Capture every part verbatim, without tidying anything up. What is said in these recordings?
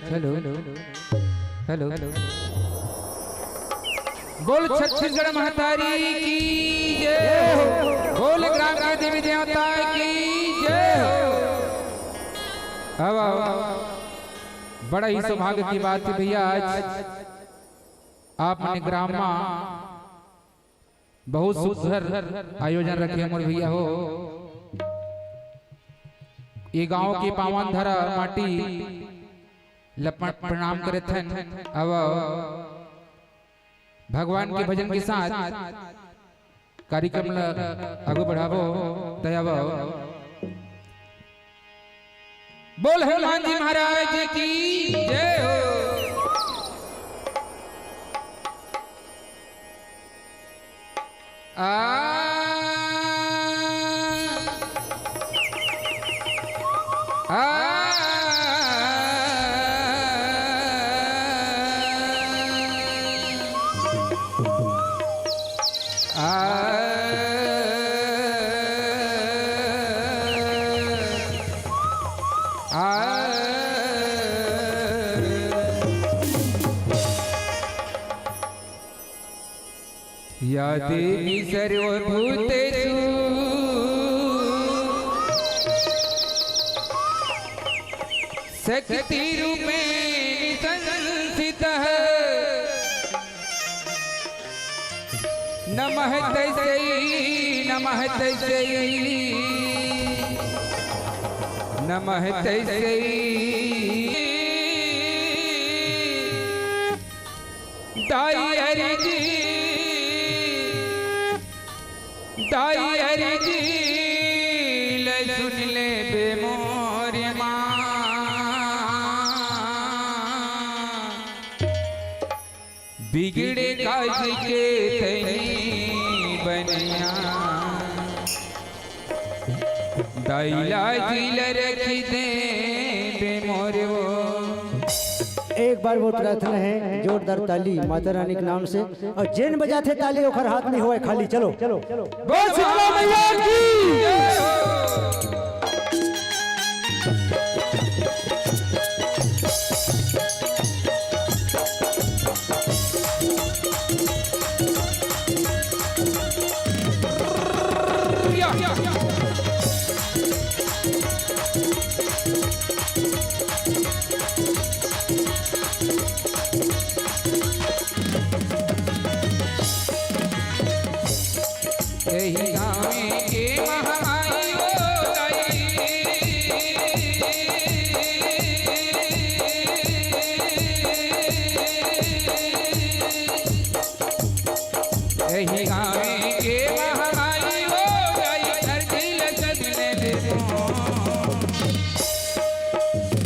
Hello, hello. Hello. बोल छत्तीसगढ़ महतारी की जय हो। बोल ग्राम के देवी देवता की जय हो। अब, अब बड़ा ही सौभाग्य की बात है भैया, आज आप मन ग्राम मा बहुत सुघर आयोजन रखे मोर भैया हो। ये गांव के पावन धरा माटी ल प्रणाम करत हन। अब भगवान के भजन के साथ कार्यक्रम ल आगू बढ़ाबो। त अब बोल हनुमान जी महाराज की जय हो। आ, आ, आ, आ। या देवी सर्वभूतेषु शक्तिरूपेण संस्थितः। नमः तस्यै, नमः तस्यै, नमः तस्यै। दाई हरि जी, दाई हरि जी, ले सुन ले बे मोर माँ। बिगड़े काज के तही बनिया, दाई ला जी ला रख दे बे मोर वो। एक बार वो प्रार्थना है, जोरदार ताली माता रानी के नाम से, और जेन बजाथे ताली ओखर हाथ में होए खाली। चलो, बोल शीतला मैया की। एही गाँवे के महामाई ओ दाई। एही गाँवे के महामाई ओ दाई, धरती ल सजने दे मोर।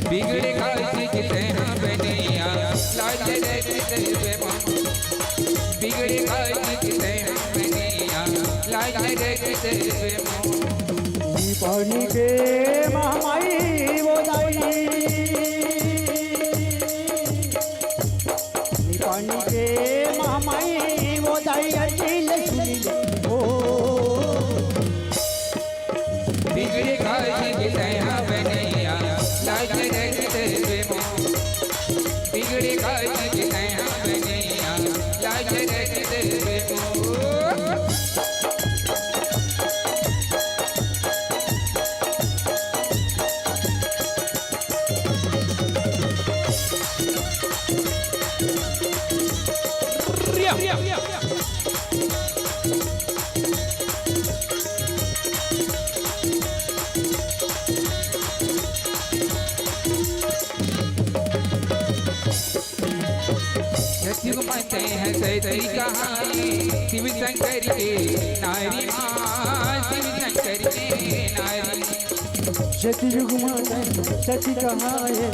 बिगड़े काज के तैं बनैया, लाज रख देबे माँ। बिगड़े काज के तैं बनैया, लाज रख देबे माँ। निपानी के महामाई वो दाई, निपानी के महामाई वो दाई, अर्जी ले सुनी ले ओ। बिगड़े काज के तैं बनैया, लाज रख देबे मोर। बिगड़े काज के तैं बनैया, लाज रख देबे मोर। सतयुग मा तैं हस सती कहाए, शिव शंकर के नारी माँ, शिव शंकर के नारी। सतयुग मा तैं सती कहाए,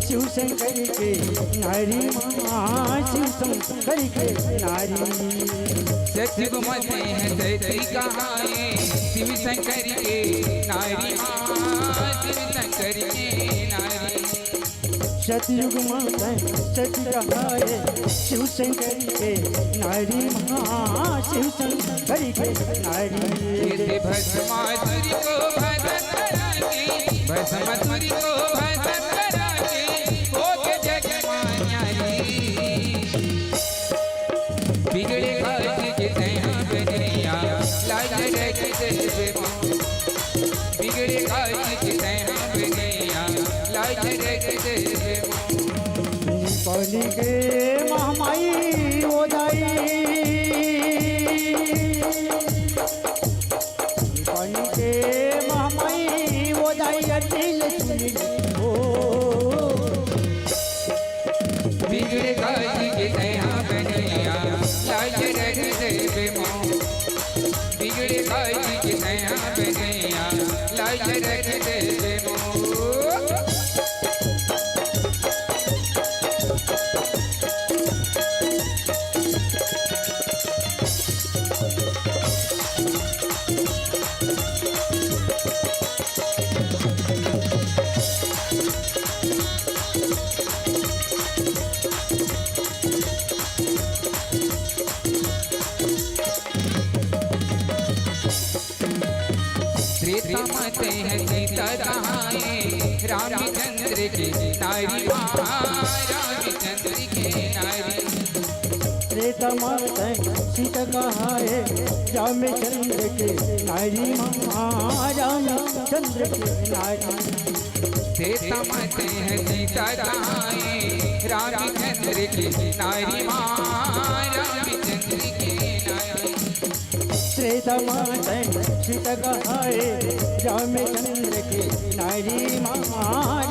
शिव शंकर के नारी माँ, शिव शंकर के नारी। सतयुग मा तैं हस सती कहाए, शिव शंकर के नारी माँ, शिव शंकर के नारी। सतयुग मा तैं सती कहाए, शिव शंकर के नारी माँ, शिव शंकर के नारी। ये भस्मासुर को भस्म करा के, भस्मासुर को भस्म करा के, हो के जग मा न्यारी। पानी के महमाई ओ दाई, पानी के महमाई ओ दाई, अनिल सुनील ओ। बिगड़े काज के तैं हा बनैया, लाज रख देबे मोर। बिगड़े काज के तैं हा बनैया, लाज रख देबे मोर। त्रेता म तैं ह सीता कहाए, रामचंद्र के नारी माँ, रामचंद्र के नारी। त्रेता म तैं सीता कहाए, रामचंद्र के नारी माँ, रामचंद्र के नारी। त्रेता म तैं ह सीता कहाए, रामचंद्र के नारी माँ, रामचंद्र के नारी। त्रेता म तैं सीता कहाए, रामचंद्र के नारी माँ,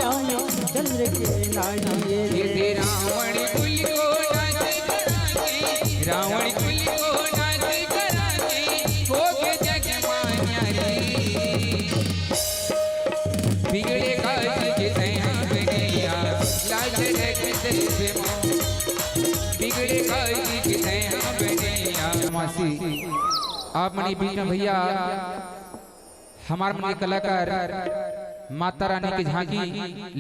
रामचंद्र के नारी। ये रावण कुल को नाश कराके, रावण कुल को नाश कराके, हो गे जग मान्या रे। बिगड़े काज के तैं हा बनैया, लाज रख देबे मोर। बिगड़े काज के तैं हा बनैया। मासी, आप मन के बीच में भैया, हमार मन के कलाकार माता रानी के झांकी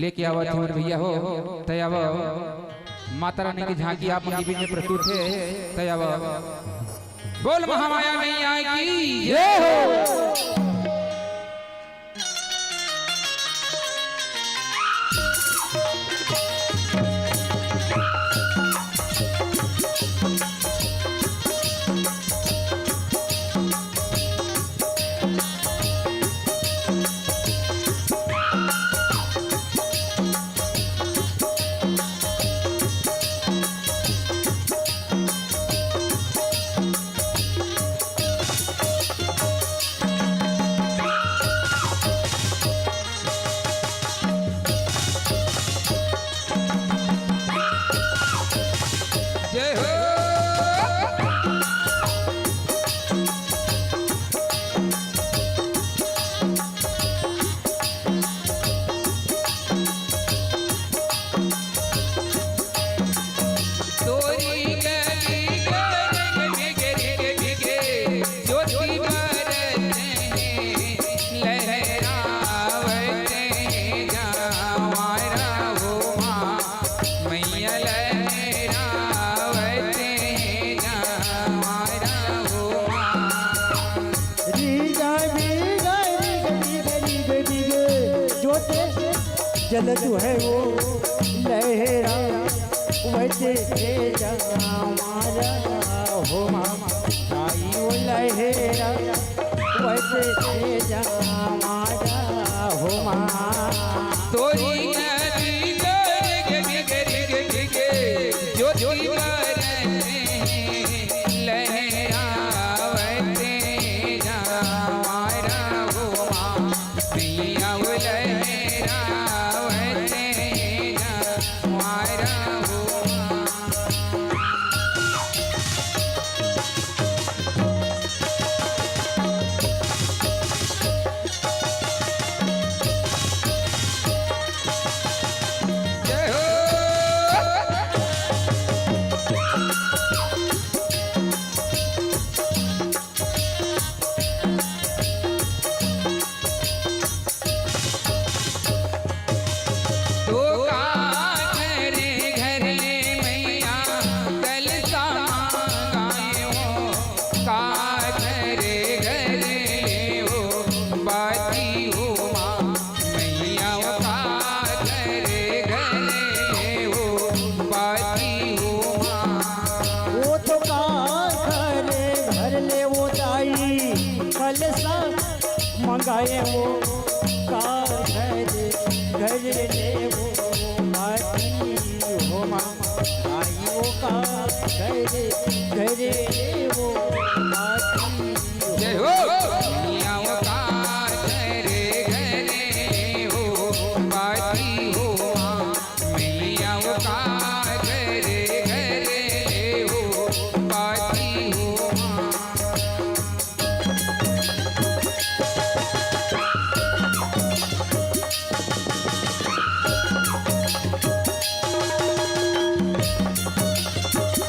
लेके आवत हे भैया हो, तैं आवा। माता रानी के झांकी आप मन के बीच में प्रस्तुत हे, तैं आवा। बोल महामाया मैया की जय हो। जय हो। तोरी गली गली गली गली ज्योति बरत हे, लहरावत हे जवारा हो माँ। मैया लहरावत हे जवारा हो माँ। रीगा बीगा रीग बीग रीग बीग, ज्योति जलत हे वो लहरावत हे जवारा हो माँ। ताई वो लहरावत हे जवारा हो माँ। तोरी नदी गर गर गर गर गर, ज्योति बरत हे, लहरावत हे जवारा हो माँ। मैया वो लहरावत हे जवारा हो माँ। जय हो। तो का करे घर ले मैया कलसा मांगायो, का करे घर ले वो बाती हो माँ। मैया वो का करे घर ले वो बाती हो माँ। वो तो का करे घर ले वो दाई कलसा मंगाए वो, का घर घर ले वो का घरे घरे ले हो पाती हो माँ।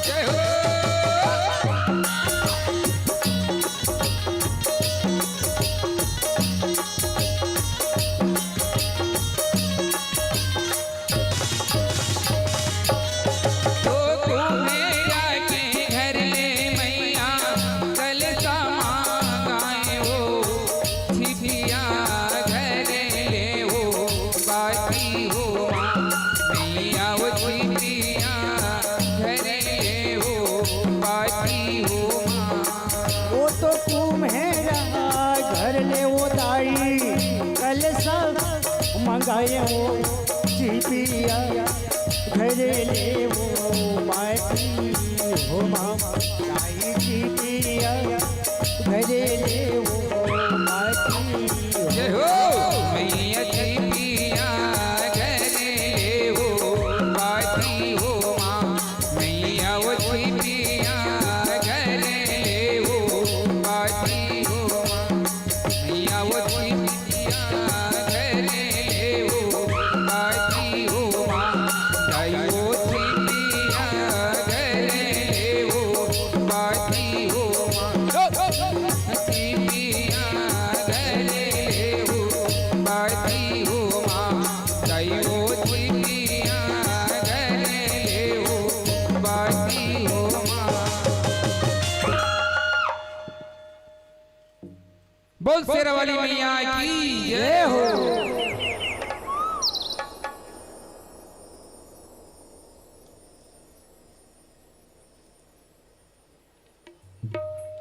जय हो। तो कुम्हेरा के घर ले मैया कलसा मांगाए हो, छिपिया घर ले हो पाती हो माँ। मैया वो छिपिया घर ले हो पाती हो माँ। वो तो कुम्हेरा घर ले वो दाई कलसा मंगाए हो, छिपिया घरे ले वो पाती हो माँ। दाई छिपिया घरे ले वो पाती हो। जय हो। मैया छिपिया घरे ले वो पाती हो माँ। मैया वो छिपिया घरे ले वो पाती हो माँ। मैया वो छिपिया घरे ले वो पाती हो माँ। दाई वो छिपिया घरे ले वो पाती हो माँ। छिपिया घरे ले वो पाती हो माँ। दाई वो छिपिया घरे ले वो पाती हो माँ। बोल शेरा वाली मैया की जय हो।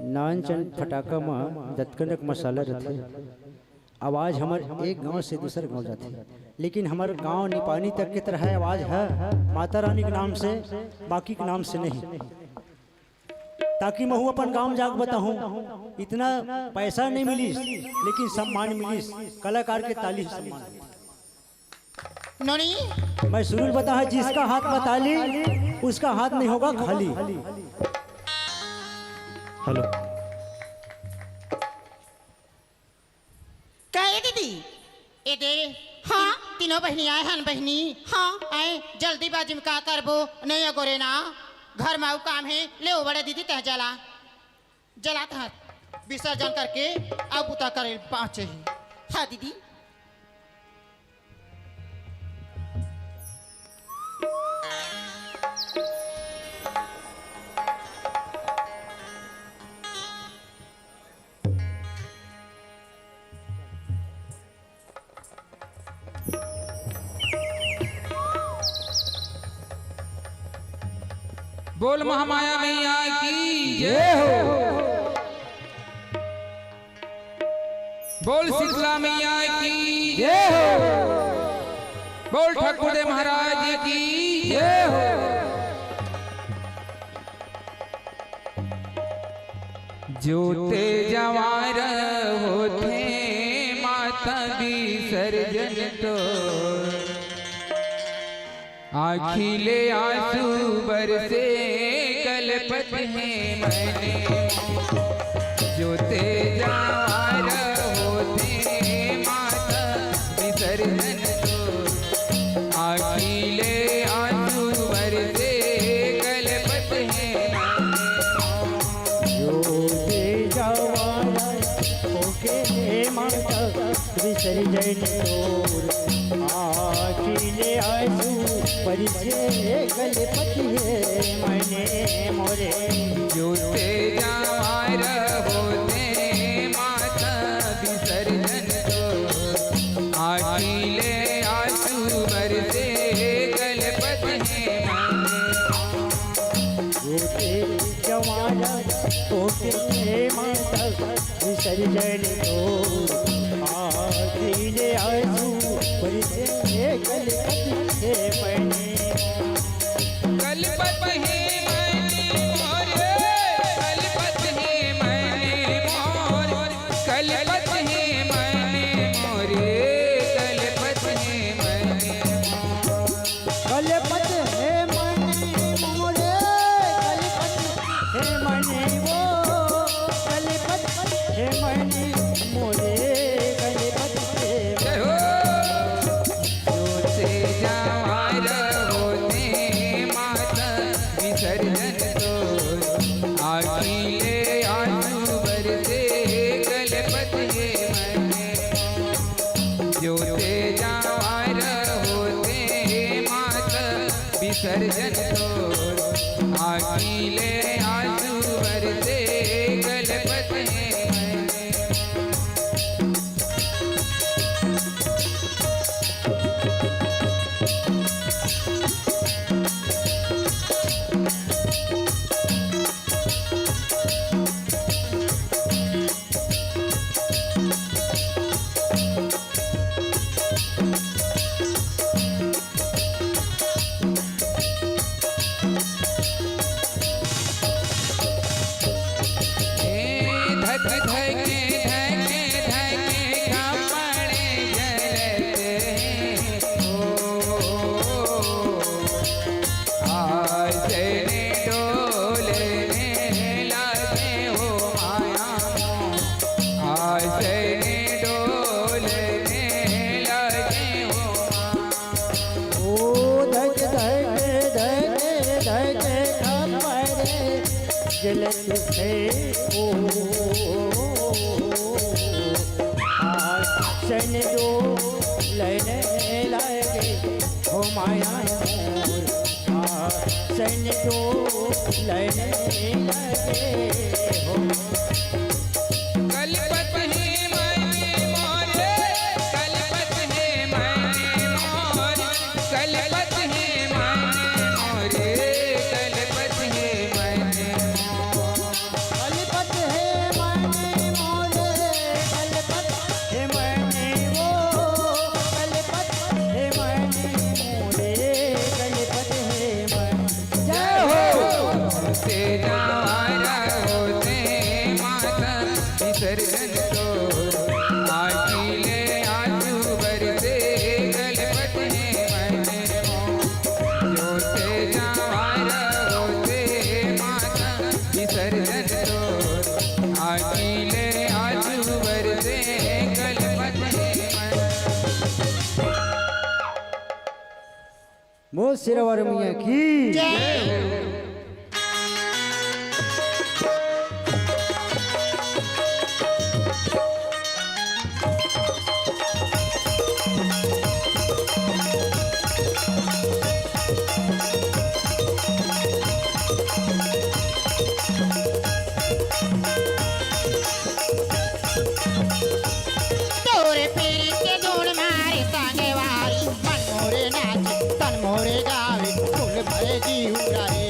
नानचन फटाका म दतकनक मसाला रथे। आवाज हमर एक गांव से दूसर गांव जाथे, लेकिन हमर गांव निपानी तक के तरह आवाज है माता रानी के नाम से, बाकी के नाम से नहीं। ताकि महू अपन गांव जाके बताहूं, इतना पैसा नहीं मिलिस, लेकिन सम्मान मिलिस, कलाकार के ताली से सम्मान। नोनी। मैं शुरू में बताहा, जिसका हाथ में ताली, उसका हाथ नहीं होगा खाली। हेलो। कहे दीदी, ए दे, हाँ। तीन-, तीनों बहिनी आए हन बहिनी। हाँ। आए, जल्दीबाजी में का करबो, नहीं अगोरे ना, घर में अउ काम है, ले ओ बड़े दीदी तह जला, जला तह विसर्जन करके अब बुता करे पाँचे ही। हाँ दीदी। बोल महामाया मैया की जय हो। बोल शीतला मैया की जय हो। बोल ठाकुर देव महाराज की जय हो। जोते जवार होथे माता विसर्जन तो, आँखी ले आंसू बरसे कलपत हे मने। जोते जवार होथे माता विसर्जन तो, आँखी ले आंसू बरसे कलपत हे मने। जोते जवार होके हे माता विसर्जन तोर, आँखी ले आंसू बरसे कलपत हे मने मोरे। जोते जवार होथे माता विसर्जन तोर, आँखी ले आंसू बरसे कलपत हे मने। जोते जवार होके हे माता विसर्जन तोर, आँखी ले आंसू बरसे कलपत हे मने। कलपत हे मने मोरे, कलपत हे मने मोरे, कलपत हे मने मोरे, कलपत हे मने मोरे। कलपत वो गलपत हे मने मोरे गलपत हे। जय हो। जोते जावार होते माता विसर्जन तो आखिले आंसू बरसे गलपत हे मने। जोते जावार होते माता विसर्जन तोर आखिले आंसू बरसे गलपत हे मने। ए धक धके धके धके कपड़े जलत हे। ओ, आसन डोलने लागे हो माया मोर। आसन डोलने लागे हो माया। ओ धक धक धक धक कपड़े जलत हे ओ। आसन डोलने लागे हो माया मोर। आसन डोलने लागे हो। गलपत हे मने मोरे, गलपत हे मने मोरे, गलपत हे मने मोरे, गलपत हे मने मोरे। गलपत हे मने मोरे, गलपत हे मने वो, गलपत हे मने मोरे, गलपत हे मने। जय हो। तेरा वारा होते माता विसर्जन तो आखिले आंसू बरसे गलपत हे मने मोर। जोते जावार होते माता विसर्जन तो आखिले आंसू बरसे गलपत हे मने। बोल शेरावाली मैया की। जय। तोरे पीरित के धुन मारे संगवारी, मन मोरे नाचे, तन मोरे गावे, फूल भरे जिउरा रे।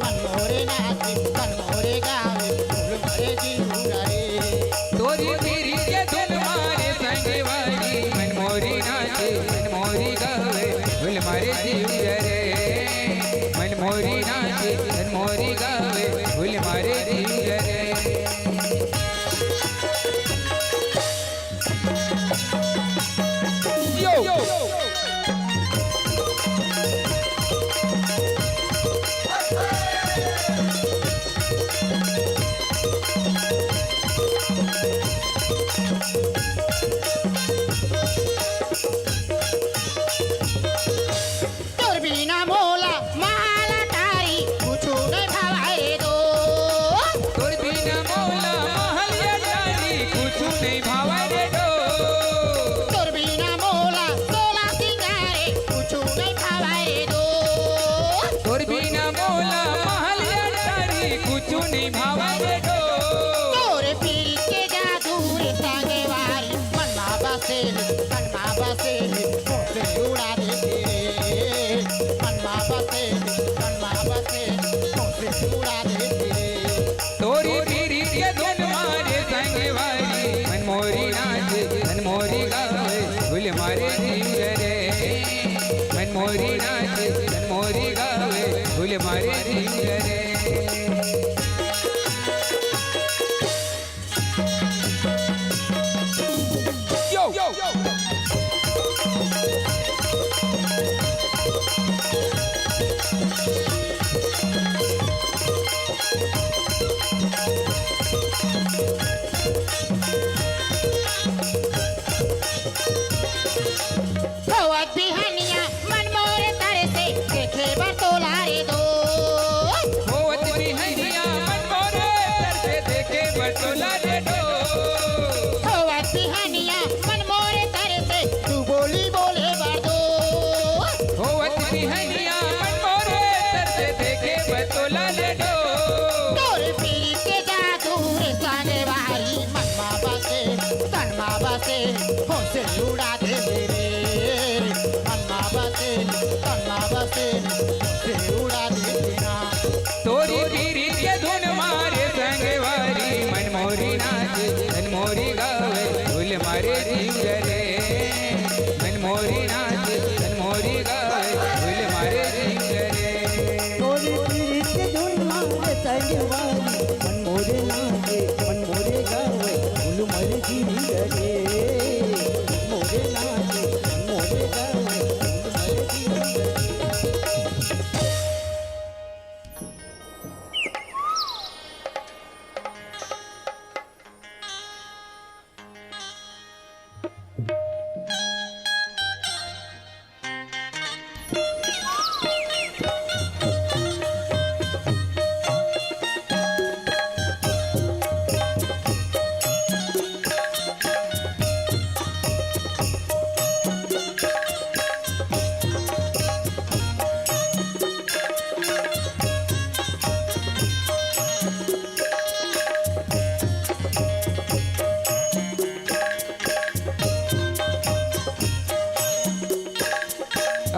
मन मोरे नाचे, तन मोरे गावे, फूल भरे जिउरा रे। तोरी पीरित के धुन मारे संगवारी, मन मोरे नाचे, तन मोरे गावे, फूल मारे जिउरा रे। मन मोरे नाचे, तन मोरे गावे, फूल मारे जिउरा रे। यो। तोर बिना मोला महल अटारी कुछु नइ भावय रे दोस्त। तोर बिना मोला महल अटारी कुछु नइ भावय रे दोस्त। तोर बिना मोला सोला सिंगारे कुछु नइ भावय रे दोस्त। तोर बिना मोला महल अटारी कुछु नइ भावय रे दोस्त। तोरे पीरित के जादू रे संगवारी, मन मा बसे रे, तन मा बसे रे, मोर से उड़ा देथे रे। मन मा बसे रे, तन मा बसे रे, मोर से उड़ा देथे रे। तोरी पीरित के धुन मारे संगवारी, मन मोरे नाचे, तन मोरे गावे, फूल मारे जिउरा रे। मन मोरे नाचे, तन मोरे गावे, फूल मारे जिउरा रे। यो।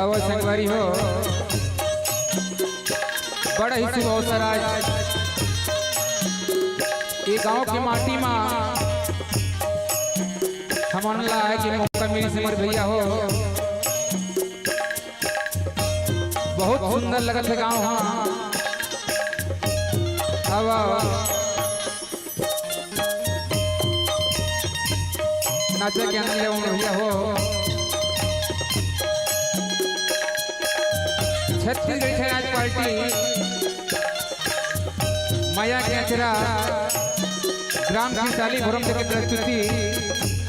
अवत संगवारी हो, बड़ा ही शुभ अवसर आज ये गांव के माटी मा हमन ला आए के मौका मिलिस हे मोर भैया हो। बहुत सुंदर लगत हे गांव हा। अब नाचा के आनंद लेवव भैया हो। छत्तीसगढ़ छेनाच पार्टी मया के अचरा ग्राम खिसाली फोरम के प्रस्तुति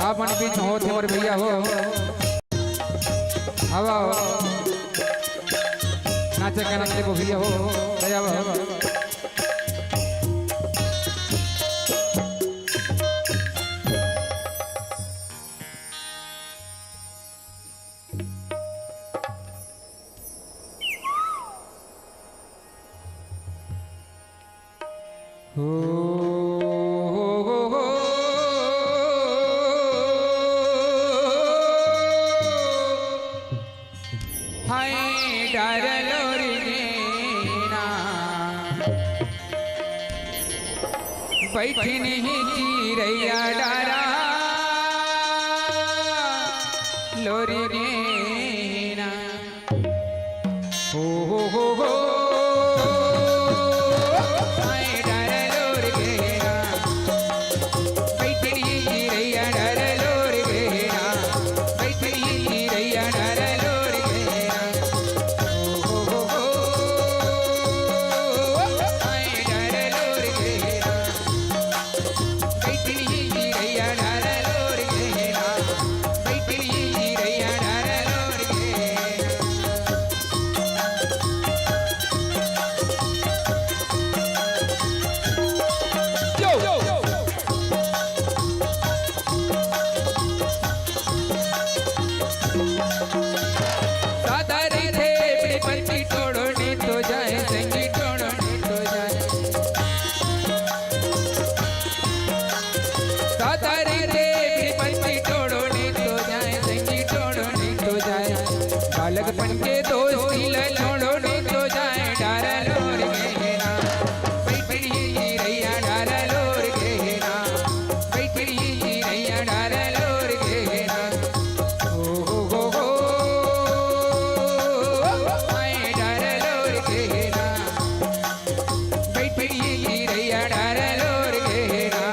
आप मन बीच में होत हे मोर भैया हो। आवा, आवा। नाचा के आनंद लेवव भैया हो। दया आवा। हाय डार लोरी गेना, बैठिन ही चिरैया डारा लोरी गेना। ओ हो हो हो। हाय डार लोरी गेना, बैठिन ही चिरैया डार लोरी गेना, बैठिन ही चिरैया डार लोरी गेना। ओ हो हो हो। हाय डार लोरी गेना, बैठिन ही चिरैया डार लोरी गेना, बैठिन ही चिरैया डार लोरी गेना। सादा रहिथे, बीड़ी पंची टोड़ो नी तो जाए, संगी टोड़ो नी तो जाए। सादा रहिथे, बीड़ी पंची टोड़ो नी तो जाए, संगी टोड़ो नी तो जाए। बालकपन के दोस्ती ला छोड़ो नी तो जाए, डार लोरी गेना। बैठिन ही चिरैया डार लोरी गेना, बैठिन ही चिरैया डार लोरी गेना। ओ हो हो हो। हाय डार लोरी गेना, बैठिन ही चिरैया डार लोरी गेना,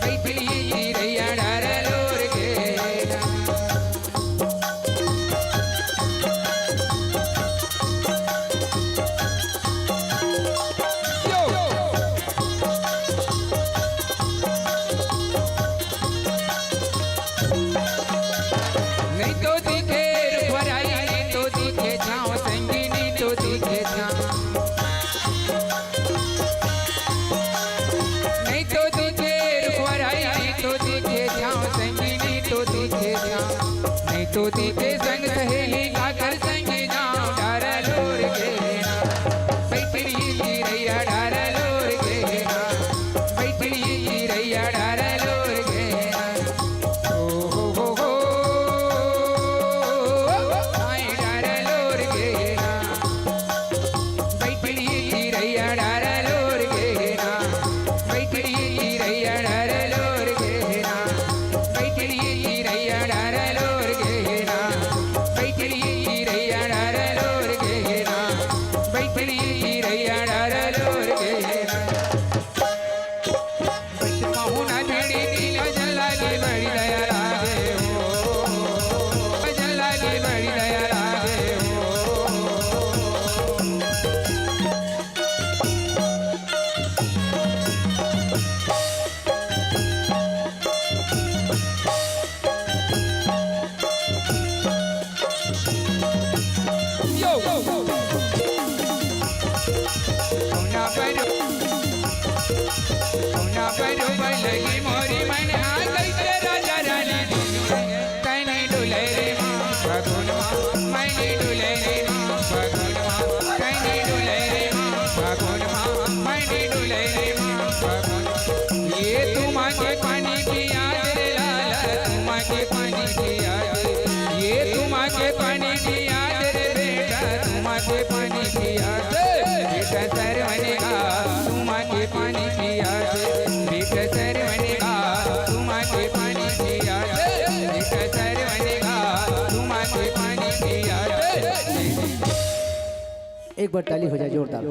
बैठिन ही चिरैया डार लोरी गेना। नी तो दिखे रुखराई, नी तो दिखे छाँव, संगी नी तो दिखे छाँव। नी तो दिखे रुखराई, नी तो दिखे छाँव, संगी नी तो दिखे छाँव। नी तो दिखे संग सहेली, काकर संगी जाँव, डार लोरी गेना। बैठिन ही चिरैया डार लोरी गेना, बैठिन ही चिरैया डार लोरी गेना। ओ हो हो हो। हाय डार लोरी गेना, बैठिन ही चिरैया डार लोरी गेना, बैठिन ही चिरैया डार लोरी गेना, बैठिन ही चिरैया डार लोरी गेना, बैठिन ही के पानी पिया दे, बेटा सरवने का, तुमा के पानी पिया दे, बेटा सरवने का, तुमा के पानी पिया दे, बेटा सरवने का, तुमा के पानी पिया दे। एक बार ताली हो जाए जोरदार।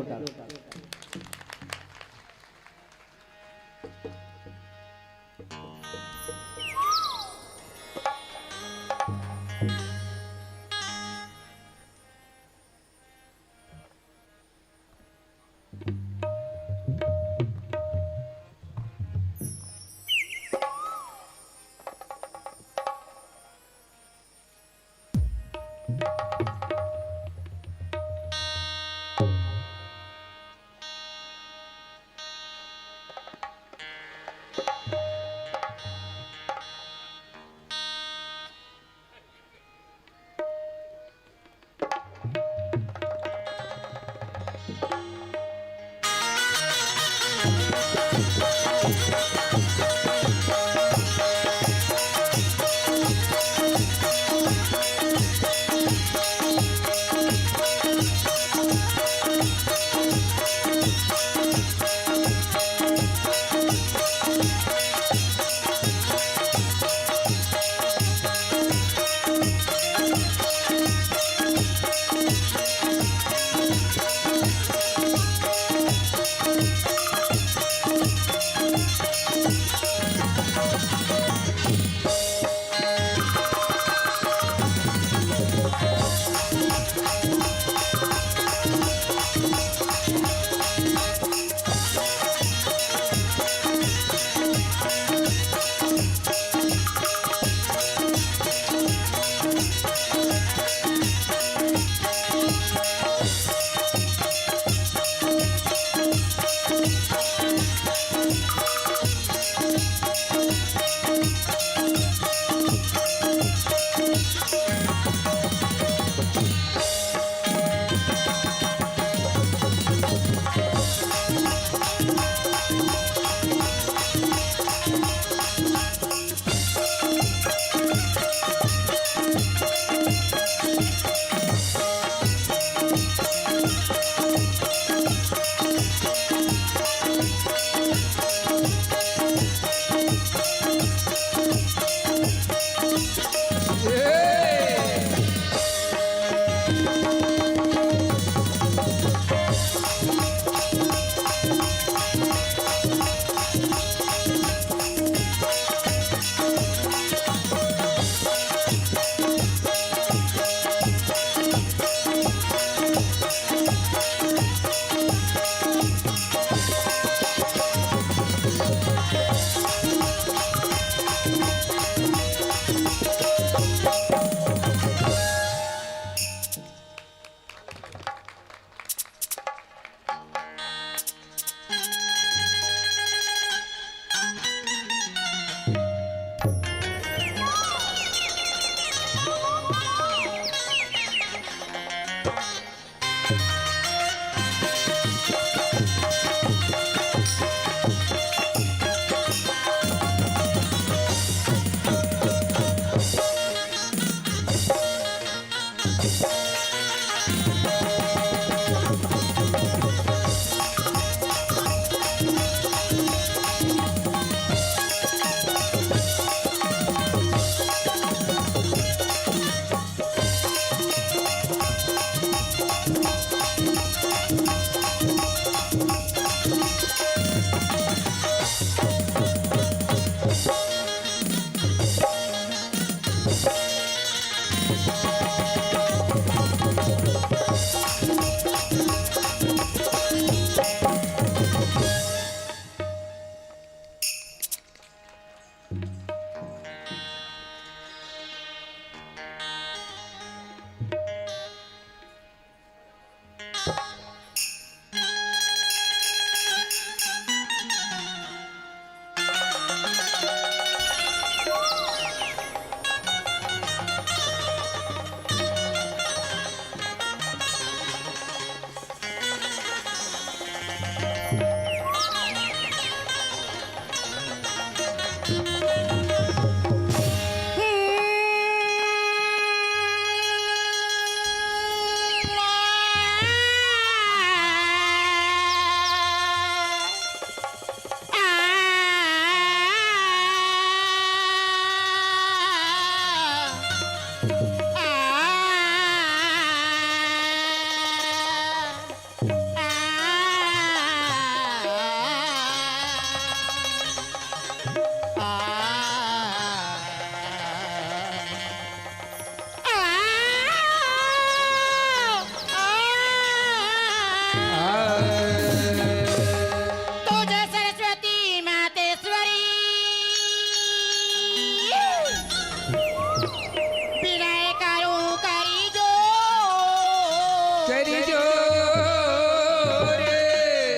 करी जोर।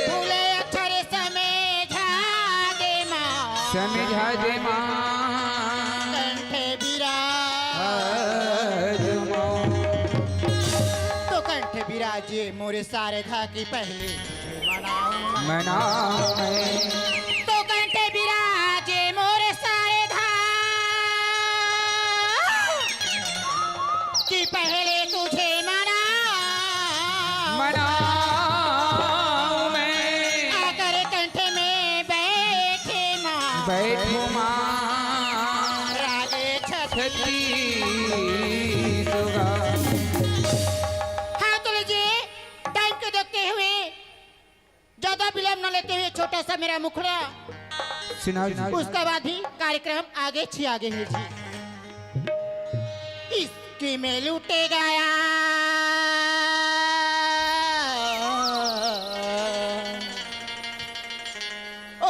फूले अक्षर समझा दे माँ। समझा दे माँ। कंठे विराज। आज माँ। तो कंठे विराजे मोरे शारदा की पहले तुझे मनाऊं मैं। मनाऊं मैं। तो कंठे विराजे मोरे शारदा कि पहले तुझे मना। मनाऊं मैं। आकर कंठ में बैठे माँ। बैठो माँ। रागे छत्तीस। छत्तीस सुगा। हाँ, तो लीजिए, टाइम को देखते हुए ज्यादा विलंब न लेते हुए छोटा सा मेरा मुखड़ा सुनाओ जी। उसका बाद ही कार्यक्रम आगे छी आगे है जी। इसकी में लूटे गया ओ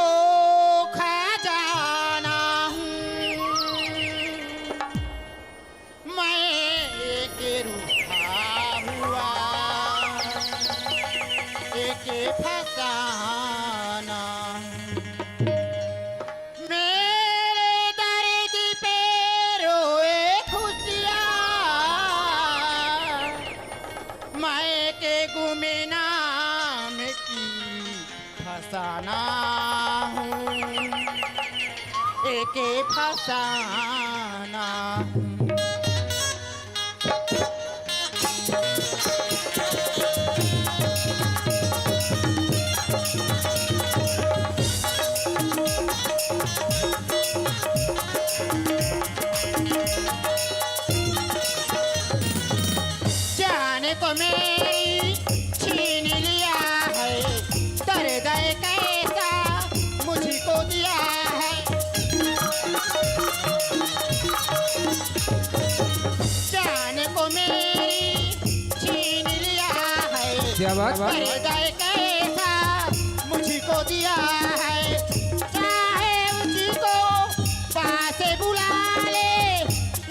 खजाना हूँ। मैं एक रूठा हुआ, एक फसाना। मेरे दर्द पे रोए खुशियाँ, मैं के गुमनाम की फसाना हूँ, एके फसाना हूँ। जान को मेरी छीन लिया है, दर्द एक ऐसा मुझको दिया है। जान को मेरी छीन लिया है, क्या बात? दर्द एक ऐसा मुझको दिया है। चाहे मुझको पास बुला ले,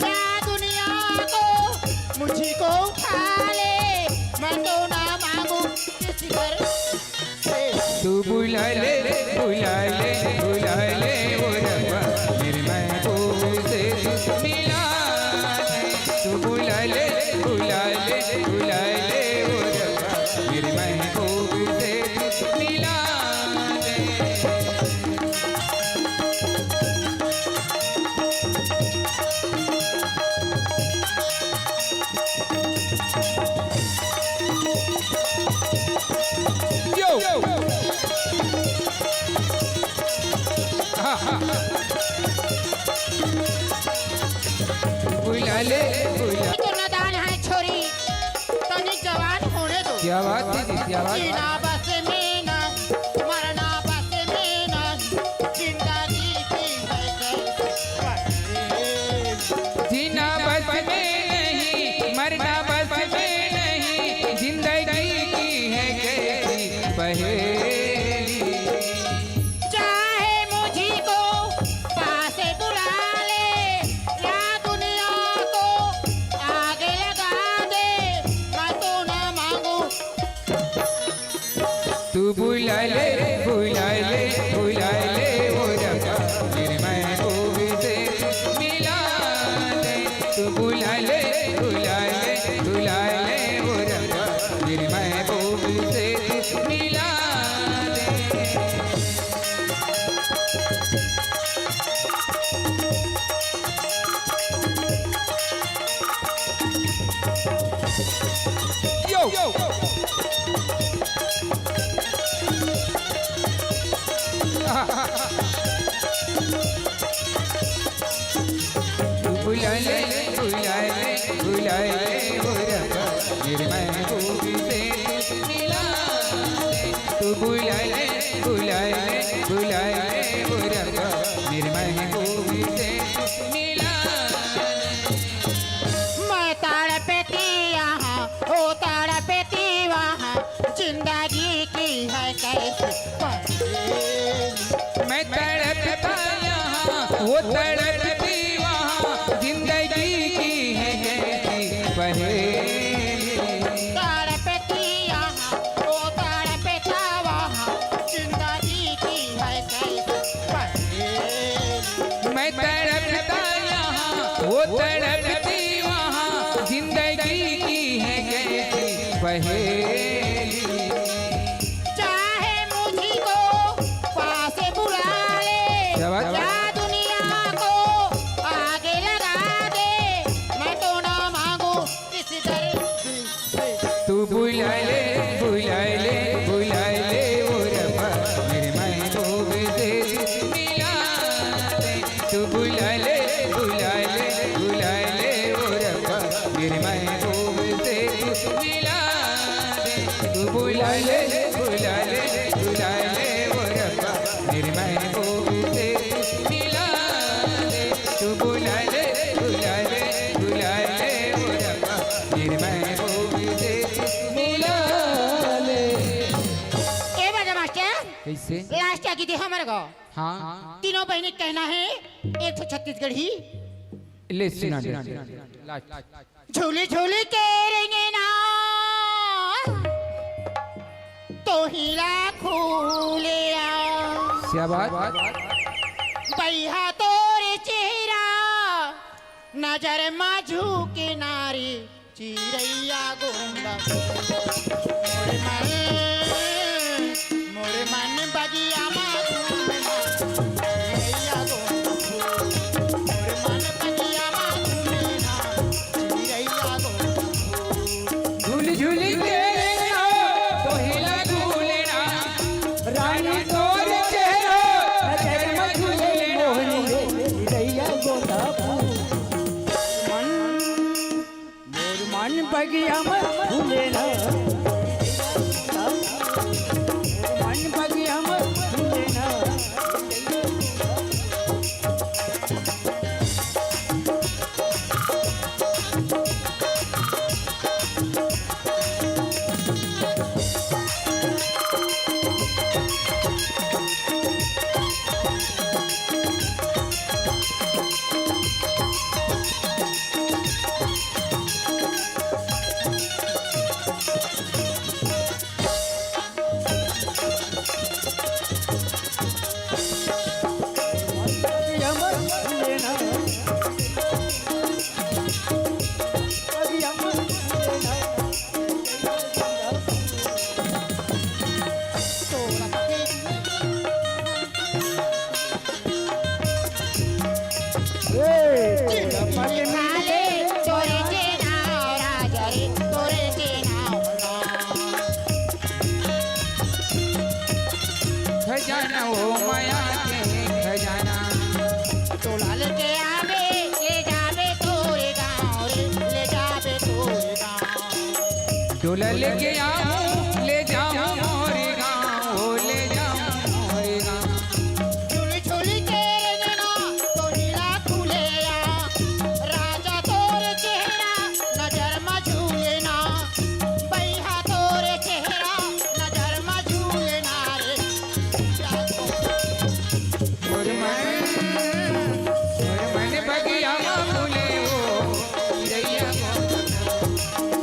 या दुनिया को मुझको उठा ले, मैं तो ना मांगू किसी घर से। तू बुला ले, बुला ले, बुला ले वो रब्बा, मेरे महबूब से तू मिला दे। तू बुला ले, बुला ले, बुला ले वो रब्बा, मेरे महबूब से तू मिला दे। यो। बुला ले, बुला। तो नादान है छोरी, तनी जवान होने दो। क्या बात है जी, क्या बात। जीना बस में ना, मरना बस में ना, जिंदगी की है कैसी पहेली। जीना बस में नहीं, मरना बस में नहीं, जिंदगी की है कैसी पहेली। चाहे मुझको पास बुला ले, या दुनिया को आग लगा दे, मैं तो ना मांगू। तू बुला ले, बुला ले, बुला ले वो रब्बा, मेरे महबूब से मिला दे। तू बुला ले, बुला ले, बुला ले वो रब्बा, मेरे महबूब से मिला दे। यो। बुला ले, बुला ले, बुला ले वो रब्बा, मेरे महबूब से मिला दे। तू बुला ले, बुला ले, बुला ले वो रब्बा, मेरे महबूब से मिला दे। मैं तड़पती यहाँ, ओ तड़पती वहाँ, जिंदगी की है कैसी पहेली। मैं तड़पता यहाँ, वो तड़पती वहाँ, जिंदगी की है कैसी पहेली। तड़पती चाहे मुझको पास बुला ले, क्या बात? या दुनिया को आगे लगा दे, मैं तो ना मांगू किसी दर से। तू बुला ले, बुला ले, बुला ले ओ रब्बा, मेरे महबूब से तू मिला दे। तू बुला ले, बुला ले, बुला ले ओ रब्बा, मेरे महबूब से तू मिला दे। तू बुला ले, बुला ले, बुला ले ओ रब्बा, मेरे महबूब से तू मिला दे। तू बुला ले, बुला ले, बुला ले ओ रब्बा, मेरे महबूब से तू मिला ले। ए बाजा मास्टर, कैसे? लास्ट आके दे हमर को। हाँ। तीनों बहिनी कहना है, एक ठो छत्तीसगढ़ी। ले सुना दे। लास्ट। झूली झूली के रेंगे ना, तोहिला खुले आ। क्या बात? बइहा तोरे चेहरा, नजर मा झुके नारी, चिरैया गोंदा। मोरे मन, मोरे मन बगिया मा घूमे ना, चिरैया गोंदा। मोरे मन बगिया मा घूमे ना, चिरैया गोंदा। झूली झूली के रेंगना, तोहिला झूलना, रानी तोर चेहरा, नजर मा झूले मोहनी, चिरैया गोंदा फूल। मन, मोर मन बगिया मा फूले ना, मोर मन बगिया मा फूले ना। खजाना ओ माया के खजाना। तोला लेके आवे, ले जावे तोरे गाँव रे, ले जावे तोरे गाँव। तोला लेके आऊं, ले जाऊं मोरे गाँव, ओ ले जाऊं मोरे गाँव। झुल झुल के रेंगना, तोहिला खुले आ, राजा तोर चेहरा, नजर मा झूले ना, बइहा तोर चेहरा, नजर मा झूले ना रे। मोर मन, मोर मन बगिया मा फूले ओ, चिरैया गोंदा।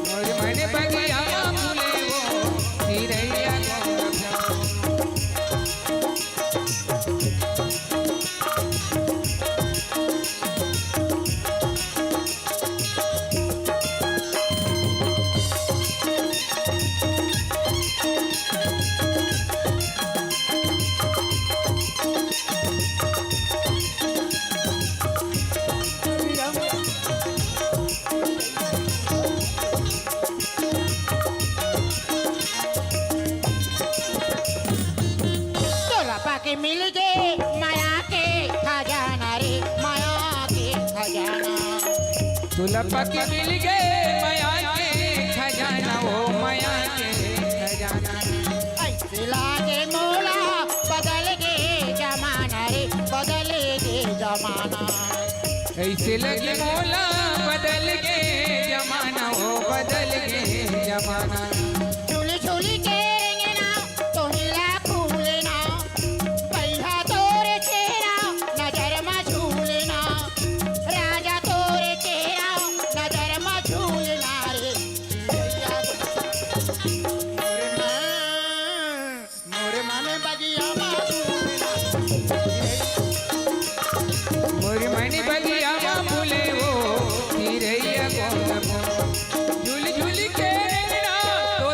मोर मन बगिया मा फूले ओ, चिरैया गोंदा। तोला पाके मिल गे माया के खजाना रे, माया के खजाना। तोला पाके मिल गे माया के खजाना, ओ माया के खजाना। ऐसे लागे मोला बदल गे जमाना रे, बदल गे जमाना। ऐसे लगे मोला बदल गे जमाना, ओ बदल गे जमाना। झुल झुल के रेंगना, तोहिला खुलना, बइहा तोरे चेहरा, नजर मा झूलना, राजा तोरे चेहरा, नजर मा झूलना रे। मोरे मन बगिया मा फूले ना। मोरे मन बगिया मा फूले ओ, चिरैया गोंदा फूल। झुल झुल के रेंगना, तो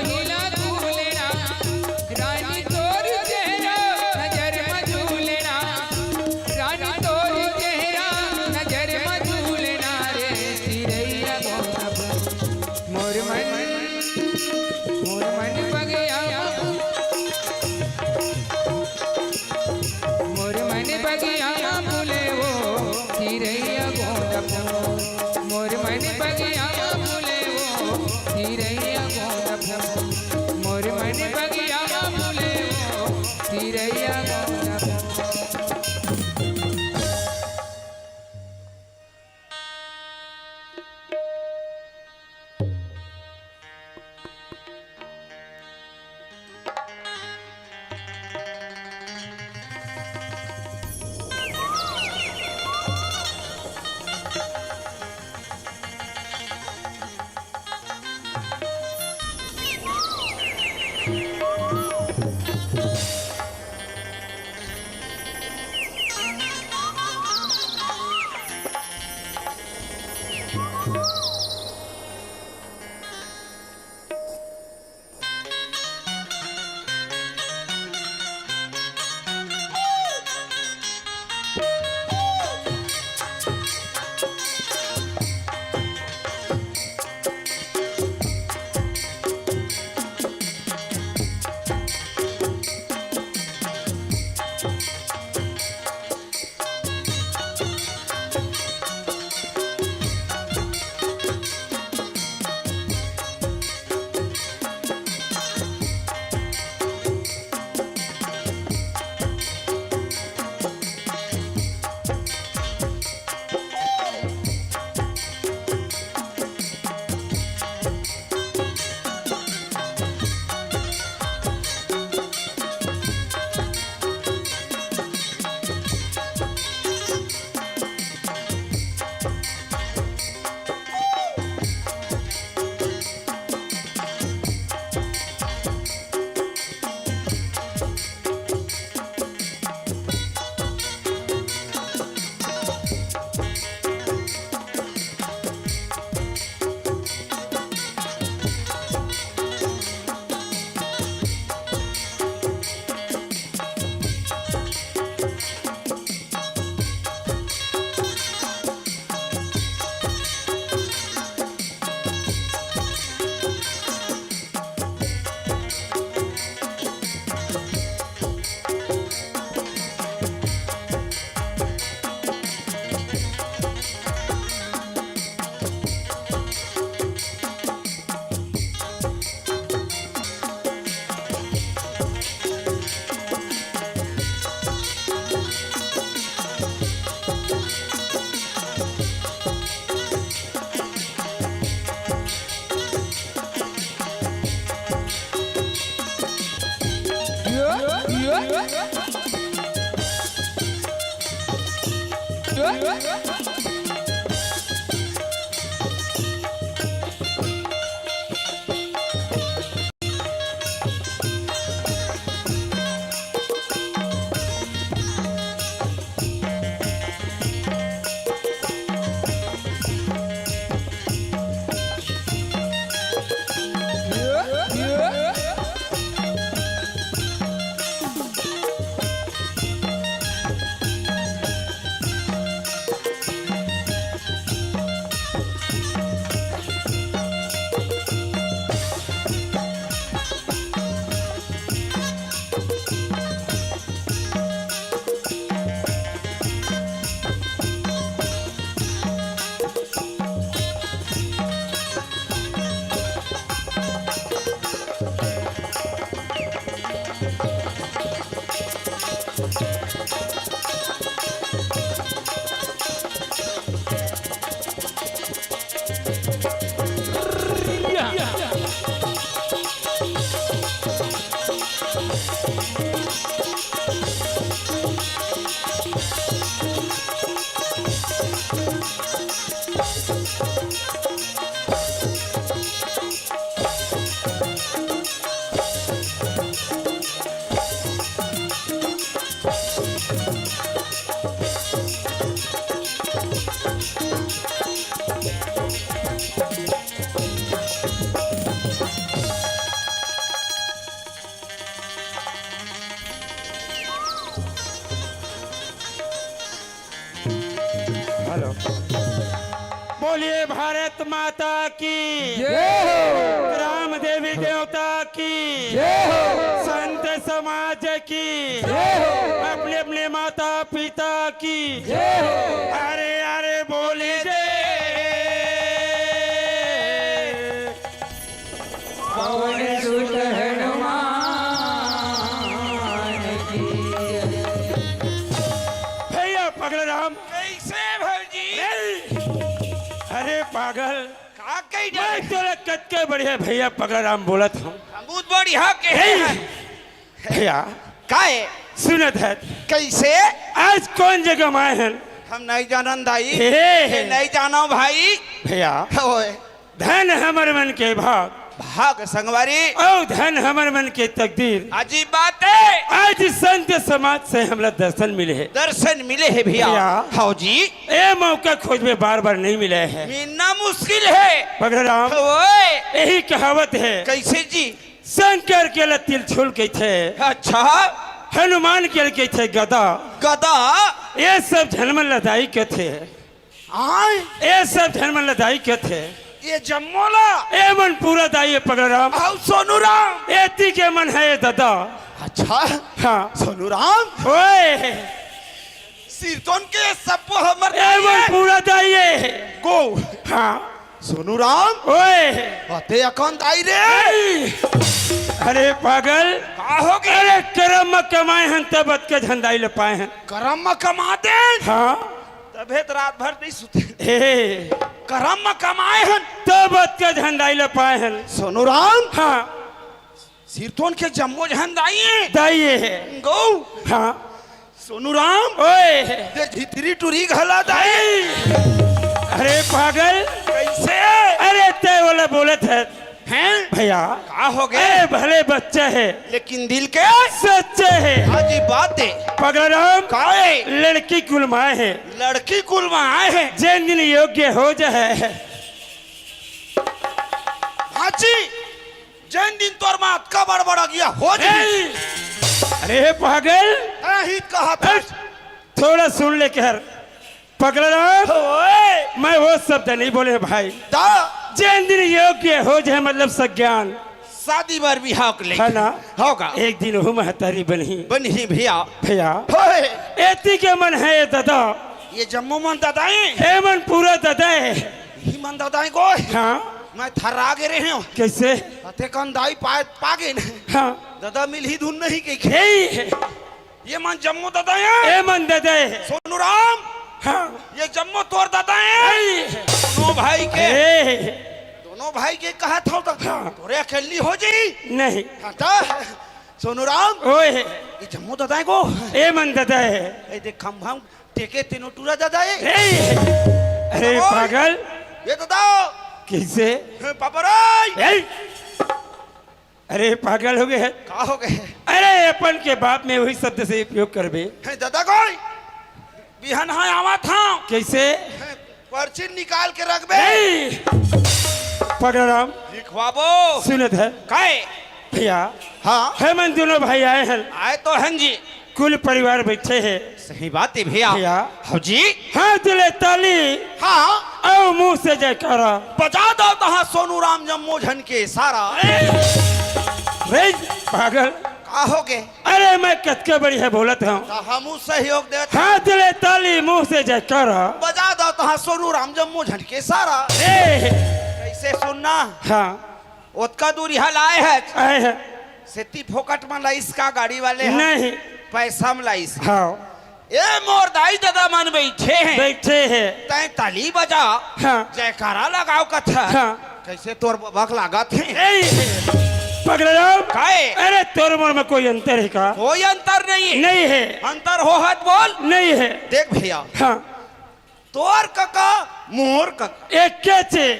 हेलो। बोलिए भारत माता की। जय हो। राम देवी देवता की। जय हो। संत समाज की। जय हो। अपने अपने माता पिता की। जय हो। अरे अरे बोलिए जय। पवन सुत हनुमान की। भैया पगला राम। कैसे भौजी? नहीं। अरे पागल। का कही मैं डाले? तोला कतके बढ़िया भैया पगला राम बोलत हूँ। हम बहुत बढ़िया के हे। हैं। भैया। काहे? सुनत है। कैसे? आज कौन जगह में आए हैं? हम नहीं जानन दाई। हे। हे, नहीं जानो भाई। भैया। ओए। धन हमर मन के भाग। भाग संगवारी। अउ धन हमर मन के तकदीर। अजीब बात हे। आज संत समाज से हमला दर्शन मिले हे। दर्शन मिले हे भैया। भैया। हव जी। ए मौका खोज में बार बार नहीं मिले हे। मिलना मुश्किल हे। पगला राम। ओए। यही कहावत हे। कैसे जी? शंकर के ल तिलछुल कहिथे। अच्छा। हनुमान के ल कहिथे गदा। गदा। ये सब झन मन ल दाई कथे। आय। ये सब झन मन ल दाई कथे। ये जम्मो ला। ये मन पूरा दाई हे पगला राम। अउ सोनू राम। एती के मन हे ये ददा। अच्छा। हाँ। सोनू राम। ओए। सिरतोन के सबो हमर ये मन दाई हे। पूरा दाई हे। गो। हाँ। सोनू राम। ओए। अते अकन दाई रे। ए! अरे पागल। का हो गे? अरे करम म कमाए हन तब अतका झन दाई ल पाए हन। करम म कमा देन। हाँ। तभे त रात भर नहीं सुते। ए। करम म कमाए हन। तब अतका झन दाई ल पाए हन। सोनू राम। हाँ। सिरतोन के जम्मो झन दाई हे। दाई हे। गो। हाँ। सोनू राम। ओए। ते झितरी टुरी घला दाई। ए! अरे पागल। कैसे? अरे ते ओला बोलत हे। हैं? भैया। का हो गे? ए भले बच्चा हे। लेकिन दिल के? सच्चा हे। हाँ जी, बात हे। पगला राम। का हे? लड़की कुल म आए हे। लड़की कुल म आए हे। जेन दिन योग्य हो जाए। हाँ जी। जेन दिन तोर माँ अतका बड़ बड़ अगिया हो जाही। ए! अरे पागल। हाँ, हित कहा था। हट। थोड़ा सुन ले कर। पगला राम। ओए। मैं वो शब्द नहीं बोले भाई। दा। जेन दिन योग्य हो जाए मतलब सज्ञान। शादी बर बिहाव के ले। है ना? होगा। एक दिन हो महतारी बनही। बनही भैया। भैया। होए। एती के मन हे ददा। ये जम्मो मन ददा हे। ए मन पूरा ददा हे। ही मन ददा हे गो। हाँ। मैं थर्रा गे रहे हूँ। कैसे? अते कन दाई पा, पा गे न। हाँ। ददा मिलही धुन नहीं के। ए! ये मन जम्मो ददा हे। ए मन ददा हे। सोनू राम। हाँ। ये जम्मो तोर ददा हे। ए! दोनों भाई के। ए! दोनों भाई के कहा था तो हाँ। तोरे अकेली हो जाई। नहीं। हाँ तो सोनू राम। ओए। ये जम्मो ददा हे गो। ए मन ददा हे। ए देख खंभा टेके तीनों टूरा ददा हे। ए! अरे ओए, पागल। ये ददा। कैसे? हे पापा रे। ए! अरे पागल हो गे हे। का हो गे? अरे अपन के बाप में वही शब्द से उपयोग करबे। हे ददा कोई बिहन हा आवा था। कैसे? हे पर्ची निकाल के रखबे। ए! पगला राम। लिखवाबो। सुनत हे। काय? भैया। हाँ। हे मन दोनों भाई आए हन। आए तो हन जी। कुल परिवार बैठे हे। सही बात हे भैया। भैया। हाँ जी। हाथ ले ताली। हाँ। अउ मुंह से जयकारा। बजा दव तहाँ सोनू राम जम्मो झन के सारा। रे पागल। का हो गे? अरे मैं कतके बढ़िया बोलत हूँ। त हमू सहयोग देत। हाथ ले ताली मुंह से जयकारा। बजा दव तहाँ सोनू राम जम्मो झन के सारा। ए! कैसे सुनना? हाँ। ओतका दूर इहाँ लाए हे। आए हे। सेती फोकट म लाइस का गाड़ी वाले ह? नहीं। पैसा म लाइस। हाँ। ए मोर दाई ददा मन बैठे हे। बैठे हे। तैं ताली बजा। हाँ। जयकारा लगाव कथा। हाँ। कैसे तोर बबक लागत हे? ए, पगला राम। काय? अरे तोर मोर में कोई अंतर हे का? कोई अंतर नहीं हे। नहीं हे। अंतर हो हत बोल। नहीं हे। देख भैया। हाँ। तोर कका, मोर कका। एकेचे।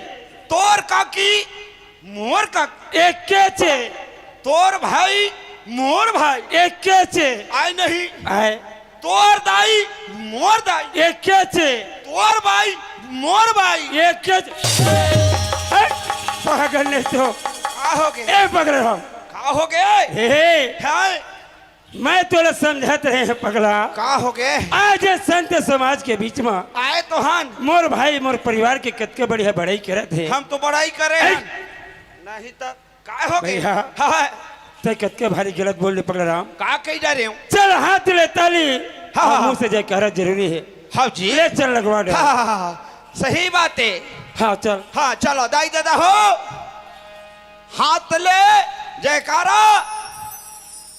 तोर काकी, मोर काकी। एकेचे। तोर भाई, मोर भाई। एकेचे। आय नहीं। आय। तोर दाई, मोर दाई। एकेचे। तोर भाई, मोर भाई। एकेचे। हट, पागल नहीं तो। का हो गे? ए, पगला राम। का हो गे? हे, हे। हाय। मैं तोला समझत रहे हँव पगला। का हो गे? आज संत समाज के बीच म आए तो हन। मोर भाई, मोर परिवार के कतके बढ़िया बड़ाई करत हे। हम तो बड़ाई करे हन। नहीं त का हो गे? भैया, हाँ। तैं कतके भारी गलत बोल दे पगला राम। का कही जा रहे हो? चल हाथ ले ताली। हाँ, हाँ, मुँह से जयकारा जरूरी हे। हाँ जी। ले चल लगवा दे। हाँ, हाँ, हाँ, हाँ। सही बात हे। हाँ, चल। हाँ, चलो दाई ददा हो। हाथ ले जयकारा।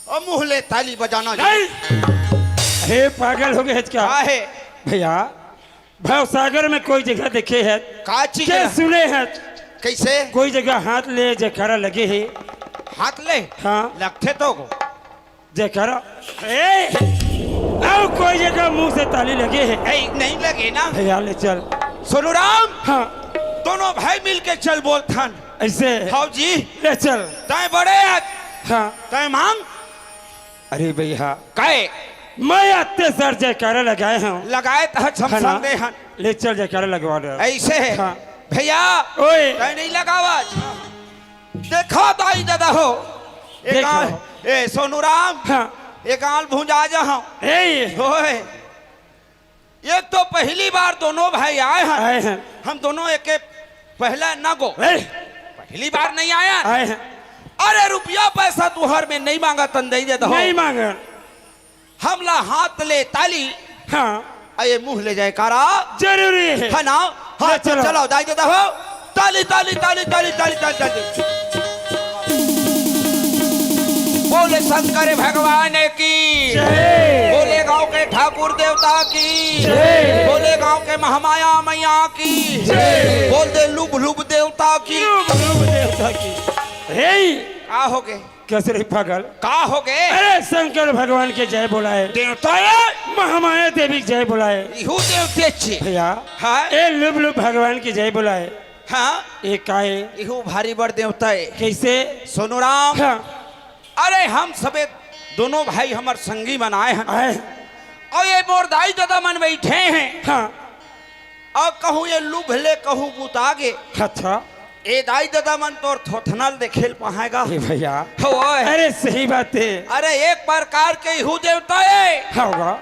अउ मुँह ले ताली बजाना जी। नहीं। हे पागल हो गे हच का? का हे? भैया, भवसागर में कोई जगह देखे हच? का चीज के हे? सुने हच? कैसे? कोई जगह हाथ ले जयकारा लगे हे? हाथ ले? हाँ। लगथे तो को। जयकारा। ए, अउ कोई जगह मुँह से ताली लगे हे? ए, नहीं लगे ना। भैया ले चल। सोनू राम। हाँ। दोनों भाई मिलके चल बोलथन। ऐसे। हव जी। ले चल। तैं बड़े आज। हाँ। तैं मांग। अरे भैया। काय? मैं अत्याचार जयकारा लगाए हंव। लगाए त हम है ना? समझे हन। ले चल जयकारा लगवा दे। ऐसे। हाँ। भैया। ओए। तैं नहीं लगावत। देखो दाई ददा हो। ए देख गांव, लो। ए सोनूराम। हाँ। ए गांव भुंजा जा हंव। ए। ओए। एक तो पहली बार दोनों भाई आए हन। आए हन। हम दोनों एके पहला न गो। ए। पहली बार नहीं आया। आए हन। अरे रुपया पैसा तुहर में नहीं मांगा तन दे दे दहो। नहीं मांगा। हमला हाथ ले ताली। हाँ। अये मुंह ले जयकारा। जरूरी है। है ना? हाँ, ले चलो। चलो, दाई दे दहो। ताली, ताली, ताली, ताली, ताली, ताली, ताली। बोले शंकर भगवान की। जय। बोले गांव के ठाकुर देवता की। जय। बोले गांव के महामाया मैया की। जय। बोल दे लुभ लुभ देवता की। लुभ लुभ देवता की। हे। का हो गए? कैसे रे पागल? का हो गए? अरे शंकर भगवान के जय बोलाए। देवता है? महामाया देवी के जय बोलाए। इहू देवते छे। भैया। हाँ? ए लुभ लुभ भगवान के जय बोलाए। हाँ? ए काए? इहू भारी बड़ देवता है। कैसे? सोनूराम। हाँ। अरे हम सबे दोनों भाई हमर संगी मन आए हन। आए। अउ ये मोर दाई ददा मन बैठे हैं। हाँ। अउ कहूँ ये लुभ ले कहूँ बुता गे। अच्छा। ए दाई ददा मन तोर थोथना ल देखे ल पाहेगा। ए भैया। हो ओए। अरे सही बात है। अरे एक प्रकार के इहू देवता है। हाँ होगा।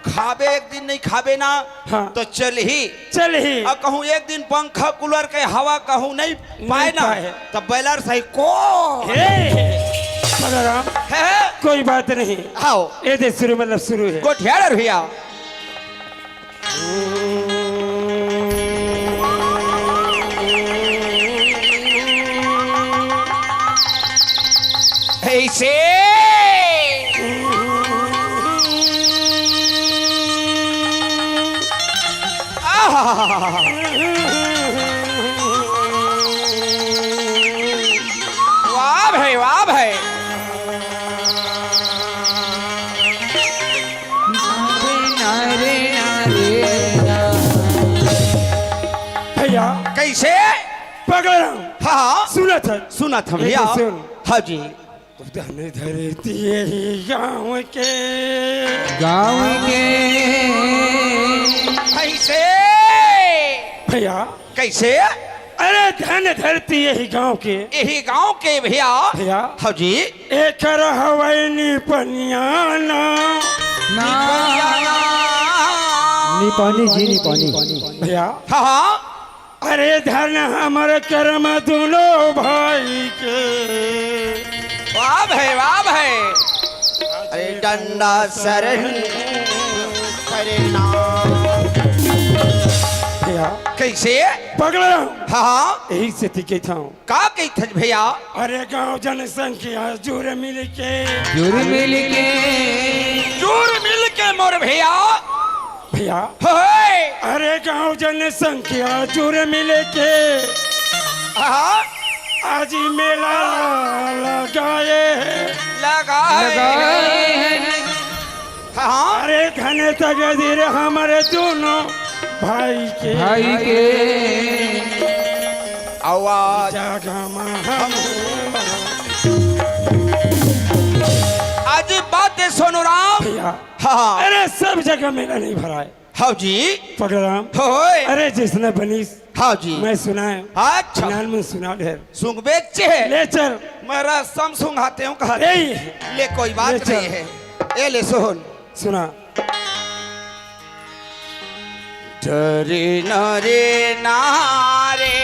खाबे एक दिन नहीं खाबे ना, हाँ। तो चल ही। चल ही। अउ कहूँ एक दिन पंखा कूलर के हवा कहूँ नहीं नहीं पाए ना, पाए। तो बैलर सही को। हे, बलराम, है? कोई बात नहीं। आओ। ये दे शुरू मतलब शुरू है। गोठियार भैया। ऐसे। आहा। वाह भाई, वाह भाई। भैया। कैसे? पगला। हाँ, हाँ। सुनत है। सुनत हम एक भैया। सुन। हाँ जी। धन धरती यही गाँव के। गाँव के। कैसे? भैया। कैसे? अरे धन धरती यही गाँव के। यही गाँव के भैया। भैया। हाँ जी। एकर हवै निपनिया ना। ना। निपनिया ना। निपानी जी, निपानी। भैया। हाँ, हाँ। अरे धन हमर करम दुनो भाई के। वाह भाई, वाह भाई। अरे डंडा सरही करे ना। भैया। कैसे? पगला। हाँ, हाँ। यही सेती कहिथंव। का कहिथस भैया? अरे गाँव जनसंख्या जुर मिल के। जुर मिल के। जुर मिल के मोर भैया। भैया। होए। अरे गाँव जनसंख्या जुर मिल के। हाँ। आज मेला लगाए। लगाए। लगाए। हाँ। अरे धन तकदीर हमर दुनो भाई के। भाई के। आवाज। जगह में हम। आज बात है सोनूराम। भैया। हाँ। अरे सब जगह मेला नहीं भराए। हाँ जी। पगलाराम। होए। अरे जइसने बनिस। हाँ जी। मैं सुनाए। अच्छा। नान में सुना ढेर। सुंगबे चे। ले चल। मैं रसम सुंघाते हूँ कहा। ए। ले कोई बात ले चल। नहीं है। ए ले सोहन। सुना। डरे न रे नारे।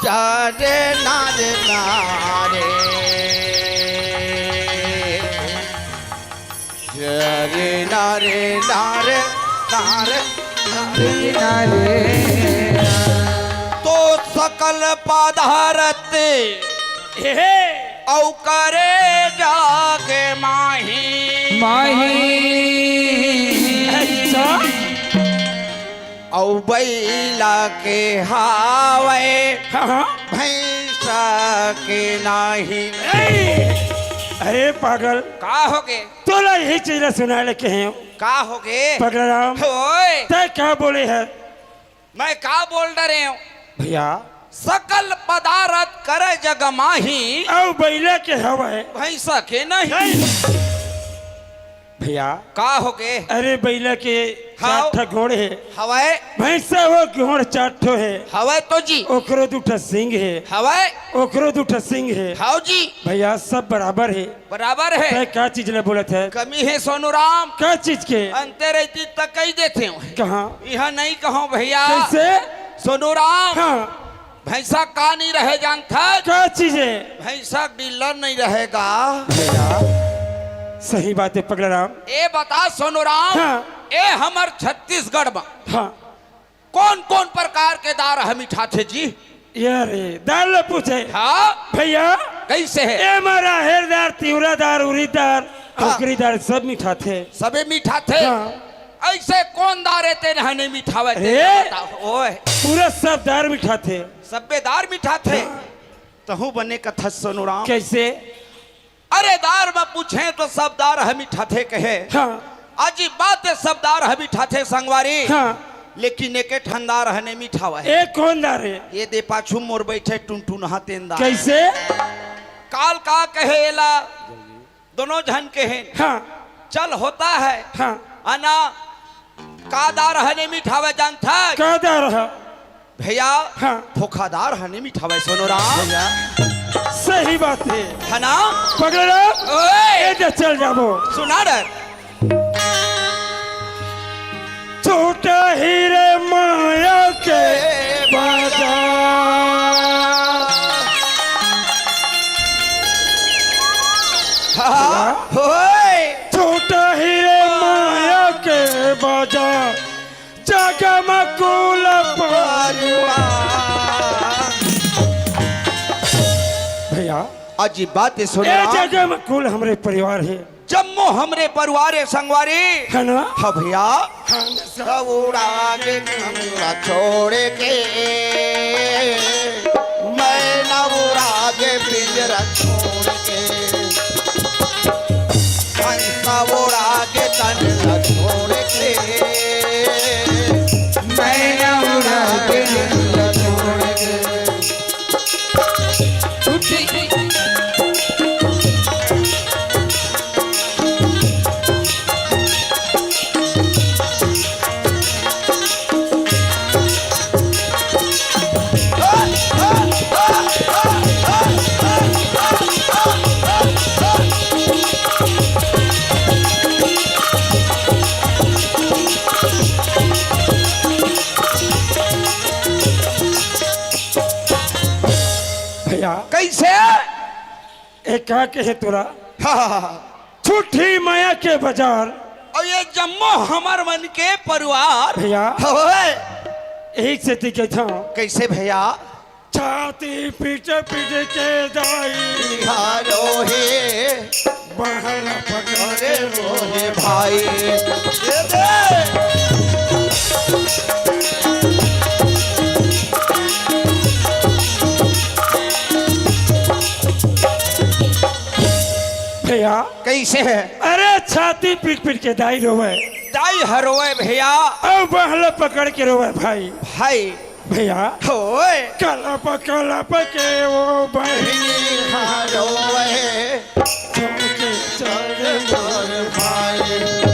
डरे न रे नारे। डरे न रे नारे, नारे, नारे। नारे। तो सकल पदार्थ हे। अउ करे जागे माही। माही। अच्छा। अउ बइला के हावय, हाँ, हाँ। भैंसा के नाही। ए, अरे पागल। का हो गे? तोला यही चीज ला सुनाए ले कहे हंव। का होगे? पगला राम। ओए। तैं का बोले हस? मैं का बोल डरे हूँ? भैया। सकल पदारथ करे जग माही। अउ बइला के हवय। भैंसा के नहीं। नहीं। भैया। का होगे? अरे बइला के हाँ। चार ठो गोड़ हे। हवय। भैंसा वो गोड़ चार ठो हे। हवय तो जी। ओकरो दू ठो सींग हे। हवय। ओकरो दू ठो सींग हे। हव जी। भैया सब बराबर हे। बराबर हे। तैं का चीज ले बोलत हस? कमी हे सोनू राम। का चीज के? अंते रहितिस त कहि देतेंव। कहाँ? इहाँ नहीं कहँव भैया। कइसे? सोनू राम। हाँ। भैंसा का नहीं रहे जानथस? का चीज हे? भैंसा डीलर नहीं रहे गा। भैया, सही बात हे पगला राम। ए बता सोनू राम, हाँ। ए हमर छत्तीसगढ़ म हाँ। कोन-कोन प्रकार के दार ह मिठाथे जी? ये रे, दार ल पूछे। हाँ। भैया, कइसे हे? एमा राहेर दार, तिंवरा दार, उरिद दार, हाँ। कुकरी दार सब मिठाथे। सबे मिठाथे? हाँ। अइसे कोन दार हे तेन ह नहीं मिठावय, तेन अरे, बताओ। ओए। पूरा सब दार मिठाथे। सबे दार मिठाथे? हाँ। तहूँ बने कथस सोनू राम। कइसे? अरे दार म पूछें त सब दार ह मिठाथे कहे। हाँ। अजीब बात हे, सब दार ह मिठाथे संगवारी। हाँ। लेकिन एके ठन दार ह नहीं मिठावय। ए कोन दार हे? ए दे पाछू मोर बइठे टुनटुन ह तेन दार। कइसे? काल का कहे एला, दोनों झन कहेन। हाँ। चल होता है। हाँ। अना का दार ह नहीं मिठावय जानथस? का दार ह? भैया, हाँ। धोखादार ह नहीं मिठावय सोनू राम। भैया, सही बात हे। है ना? पगला राम, ओए! ए दे चल जाबो। सुना डर। छूटा ही रे माया के बाजार। हाँ, ओए! छूटा ही रे माया के बाजार। जग म कुल परिवार। भैया। अजीब बात हे सोनू ए राम। जग म कुल हमरे परिवार हे। जम्मो हमरे परिवार हे संगवारी। है ना? हाँ भैया। हाँ, सब उड़ा के कमरा छोड़ के, मैं ना उड़ा के पिंजरा छोड़ के। हंसा उड़ा के तन ला छोड़ के, मैना उड़ा के तन ला छोड़ के। भैया। कइसे? ए का कहे तोला? हाँ, हाँ, हाँ। छूटी माया के बाजार। अउ ए जम्मो हमर मन के परिवार। भैया। होय। एही सेती कहिथंव। कइसे भैया? छाती पीट पीट के दाई। हारो हे। बहला पकड़ के रोहे भाई। ये दे। भैया। कइसे हे? अरे छाती पीट पीट के दाई रोवय। दाई ह रोवय भैया। अउ बहला पकड़ के रोवय भाई। भाई। भैया। होय। कलप कलप के ओ बहिनी ह रोवय। छोड़ के चल दे मोर भाई।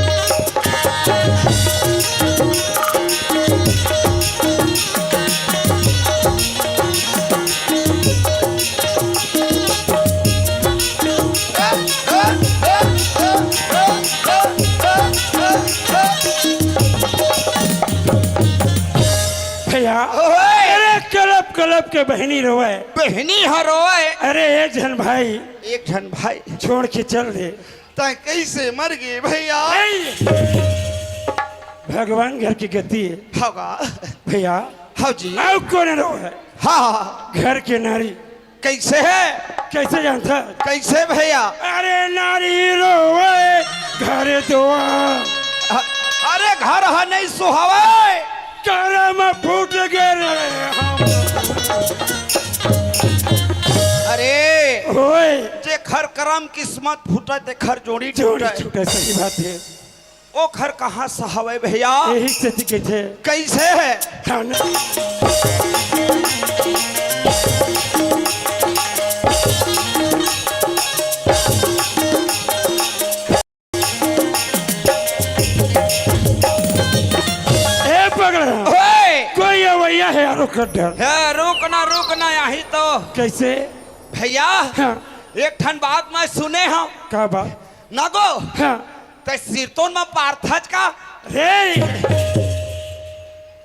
भैया, ओए! अरे कलप कलप के बहिनी रोवय। बहिनी ह रोवय। अरे एक झन भाई। एक झन भाई। छोड़ के चल दे। तैं कइसे मर गे भैया? नहीं। भगवान घर के गति हे। हव गा। भैया। हव जी। अउ कोन रोवय? हाँ, हाँ, हाँ। घर के नारी। कइसे हे? कइसे जानथस? कइसे भैया? अरे नारी रोवय घर दुआर। अ-, अरे घर ह नहीं सुहावय। करम फूट गे रे हम। अरे, होय। जेखर करम किस्मत फूटय, तेखर जोड़ी जोड़ी टूटय। टूटय, सही बात हे। ओ घर कहाँ से हवय भैया? यही से कहिथे। कैसे है? हाँ ना। ए पगला, ओए! कोई अवैया हे यारो कर डर। हे, रुक ना, रुक ना, यही तो। कैसे? भैया, हाँ। एक ठन बात मैं सुने हंव। का बात? नगो, हाँ। ते सिरतोन म पारथस का? रे!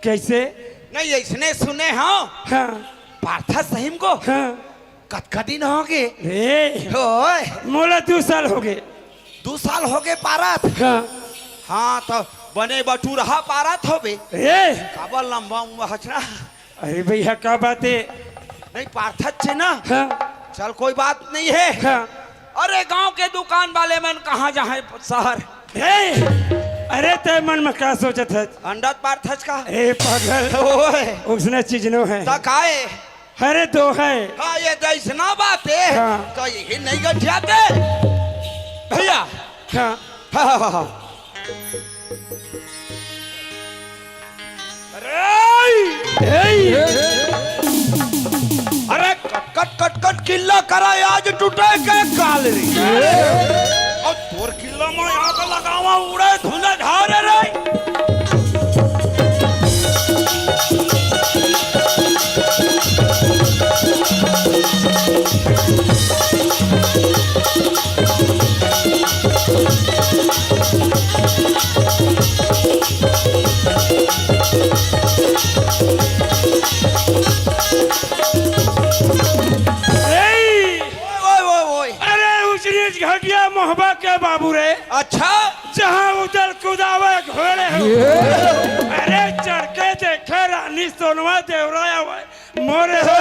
कैसे? नहीं, अइसने सुने हंव। हाँ। पारथस सही म गो? हाँ। कतका दिन होगे? रे! ओए! मोला दू साल होगे। दू साल होगे पारत? हाँ। हाँ, त बने बटुरहा पारत होबे। रे! काबर लंबा उमर हच ना? अरे भैया, का बात हे? नहीं, पारथस हे ना? हाँ। चल, कोई बात नहीं है। हाँ। अरे, गांव के दुकान वाले मन कहाँ जाहे शहर? ए, अरे, ते मन में का सोचत हस? अंडा त पारथस का? ए, पागल। ओए। उसने चीज नो है। त का हे? अरे, दो है। हाँ, ये जैसना बात है। हाँ। तो यही नहीं गठियाते। भैया। हाँ। हाँ, हाँ, हाँ, हाँ। अरे! ए! अरे कटकट कटकट किल्ला करा, आज टूटे के काल रे। अउ तोर किल्ला म आग लगावा, उड़े धुंधे धारे रे। ए! ओए, ओए, ओए, ओए। अरे, ऊंच नीच घटिया मोहबा के बाबू रे। अच्छा। जहां उदल कुदावे घोड़े हो। अरे, चढ़ के देखे रानी सोनवा देवराया हुआ। मोरे हो।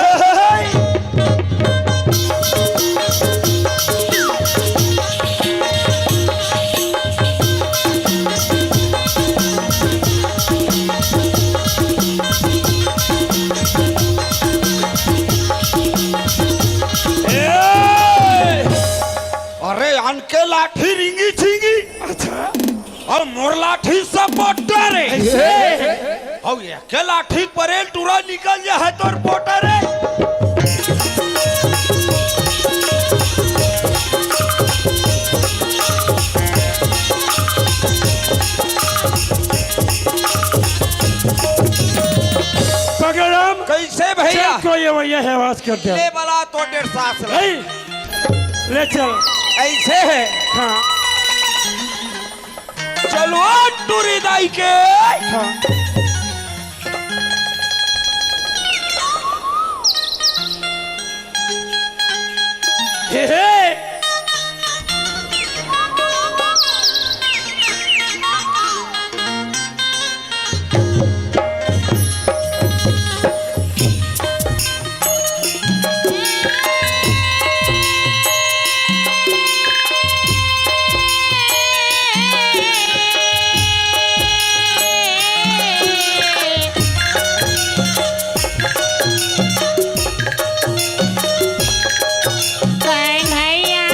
ए! अरे, अनके लाठी रिंगी छिंगी। अच्छा। अउ मोर लाठी सपोर्टर हे। ऐसे? अउ एके लाठी परेल टूरा निकल जाहे तोर पोटर हे। पगड़म। कैसे भैया? चल, कोई भैया है, आवाज कर दे। ले बला तो डेढ़ सास ले। नहीं। ले चल। ऐसे है। हाँ। चलो टूरी दाई के। हाँ। हे, हे। कन्हैया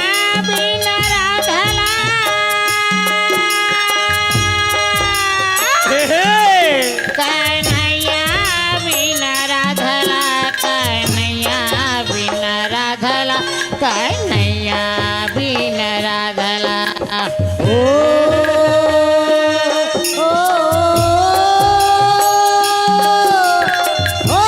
बिन राधला। हे, हे। कन्हैया बिन राधला, कन्हैया बिन राधला, कन्हैया बिन राधला। ओ, ओ, ओ, ओ।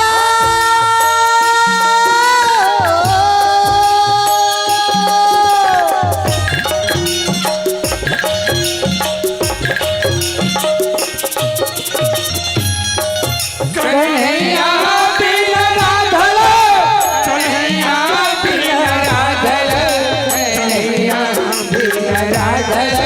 कन्हैया बिन राधल, कन्हैया बिन राधल, कन्हैया बिन राधल।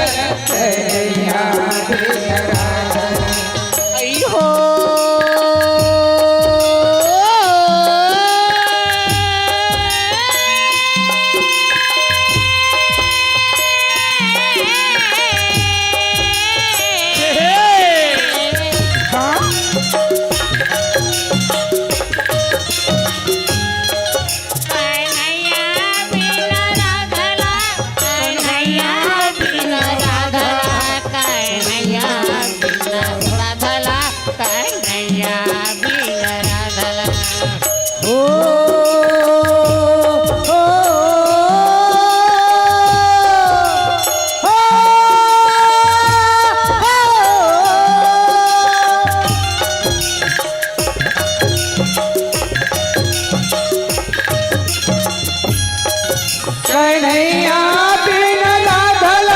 कन्हैया बिन राधल,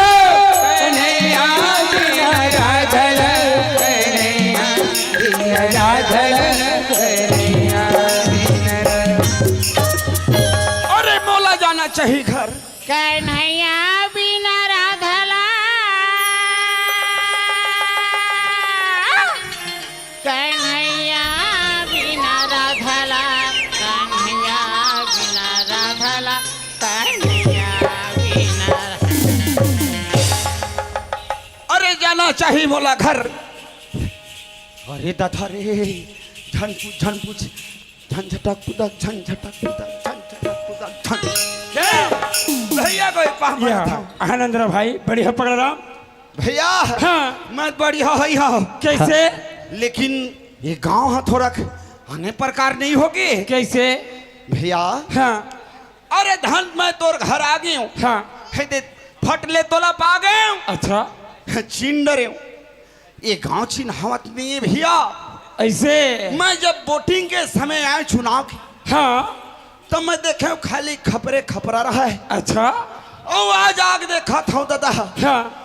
कन्हैया बिन राधल, कन्हैया बिन राधल, कन्हैया बिन राधल। अरे मोला जाना चाही घर। कन्हैया बिन राधल, कन्हैया बिन राधल, कन्हैया बिन राधल, कन्हैया बिन। अरे जाना चाही मोला घर। अरे दादा रे, झन पूछ, झन पूछ, झन झटक कुदक, झन झटक कुदक, झन झटक कुदक, झन। ए, भैया को एक पाँव या, पड़ता हूँ। आनंद राव भाई, बढ़िया पकड़ राम। भैया, हाँ। मैं बढ़िया हई हूँ। कैसे? लेकिन ये गांव ह थोड़ा आने प्रकार नहीं होगे। कैसे? भैया, हाँ। अरे धन मैं तोर घर आ गए हूँ। हाँ। हे दे, फट ले तोला पा गए हूँ। अच्छा। चिन डरे हूँ। ये गांव चिन्हावत नहीं है भैया। ऐसे? मैं जब वोटिंग के समय आए चुनाव के, हाँ। तब मैं देखे हूँ खाली खपरे खपरा रहा है। अच्छा। और आज आग देखा था दादा। हाँ।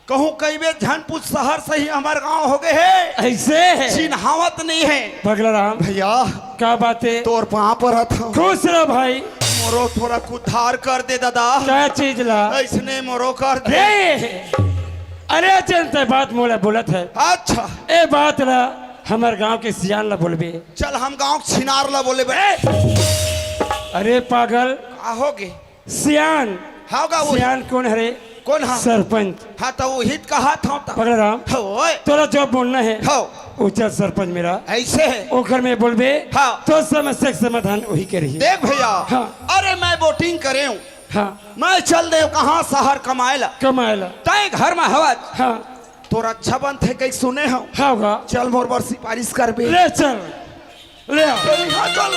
कहूँ कई बेर झन पूछ शहर से ही हमार गांव हो गए है। ऐसे? चिन्हावत नहीं है। पगला राम। भैया। का बात है? तोर पाँव परत हूँ। खुश रह भाई। मोरो थोड़ा उद्धार कर दे दादा। का चीज ला? ऐसने मोरो कर दे। अरे, अरे अचन ते बात मोला बोलत है। अच्छा। ए बात ला हमर गांव के सियान ला बोलबे। चल हम गांव के छिनार ला बोले बे। अरे पागल। का होगे? सियान। हाँ गा, वही। सियान कौन हरे? कौन हा? सरपंच। हाँ, तो वही त कहा था तो। पगला राम। हाँ, ओए। तोला जो बोलना है, हाँ। वो चल सरपंच मेरा। ऐसे है। ओकर में बोलबे, हाँ। तो समस्या के समाधान वही करी। देख भैया, हाँ। अरे मैं वोटिंग करे हूँ। हाँ। मैं चल दे कहाँ शहर कमाए ला। कमाए ला। तय घर में हवत। हाँ। तोर अच्छा बनथे कई सुने हूँ। हाँ गा। चल मोर बर सिफारिश कर बे। ले चल। ले आ। चल, हाँ, चल।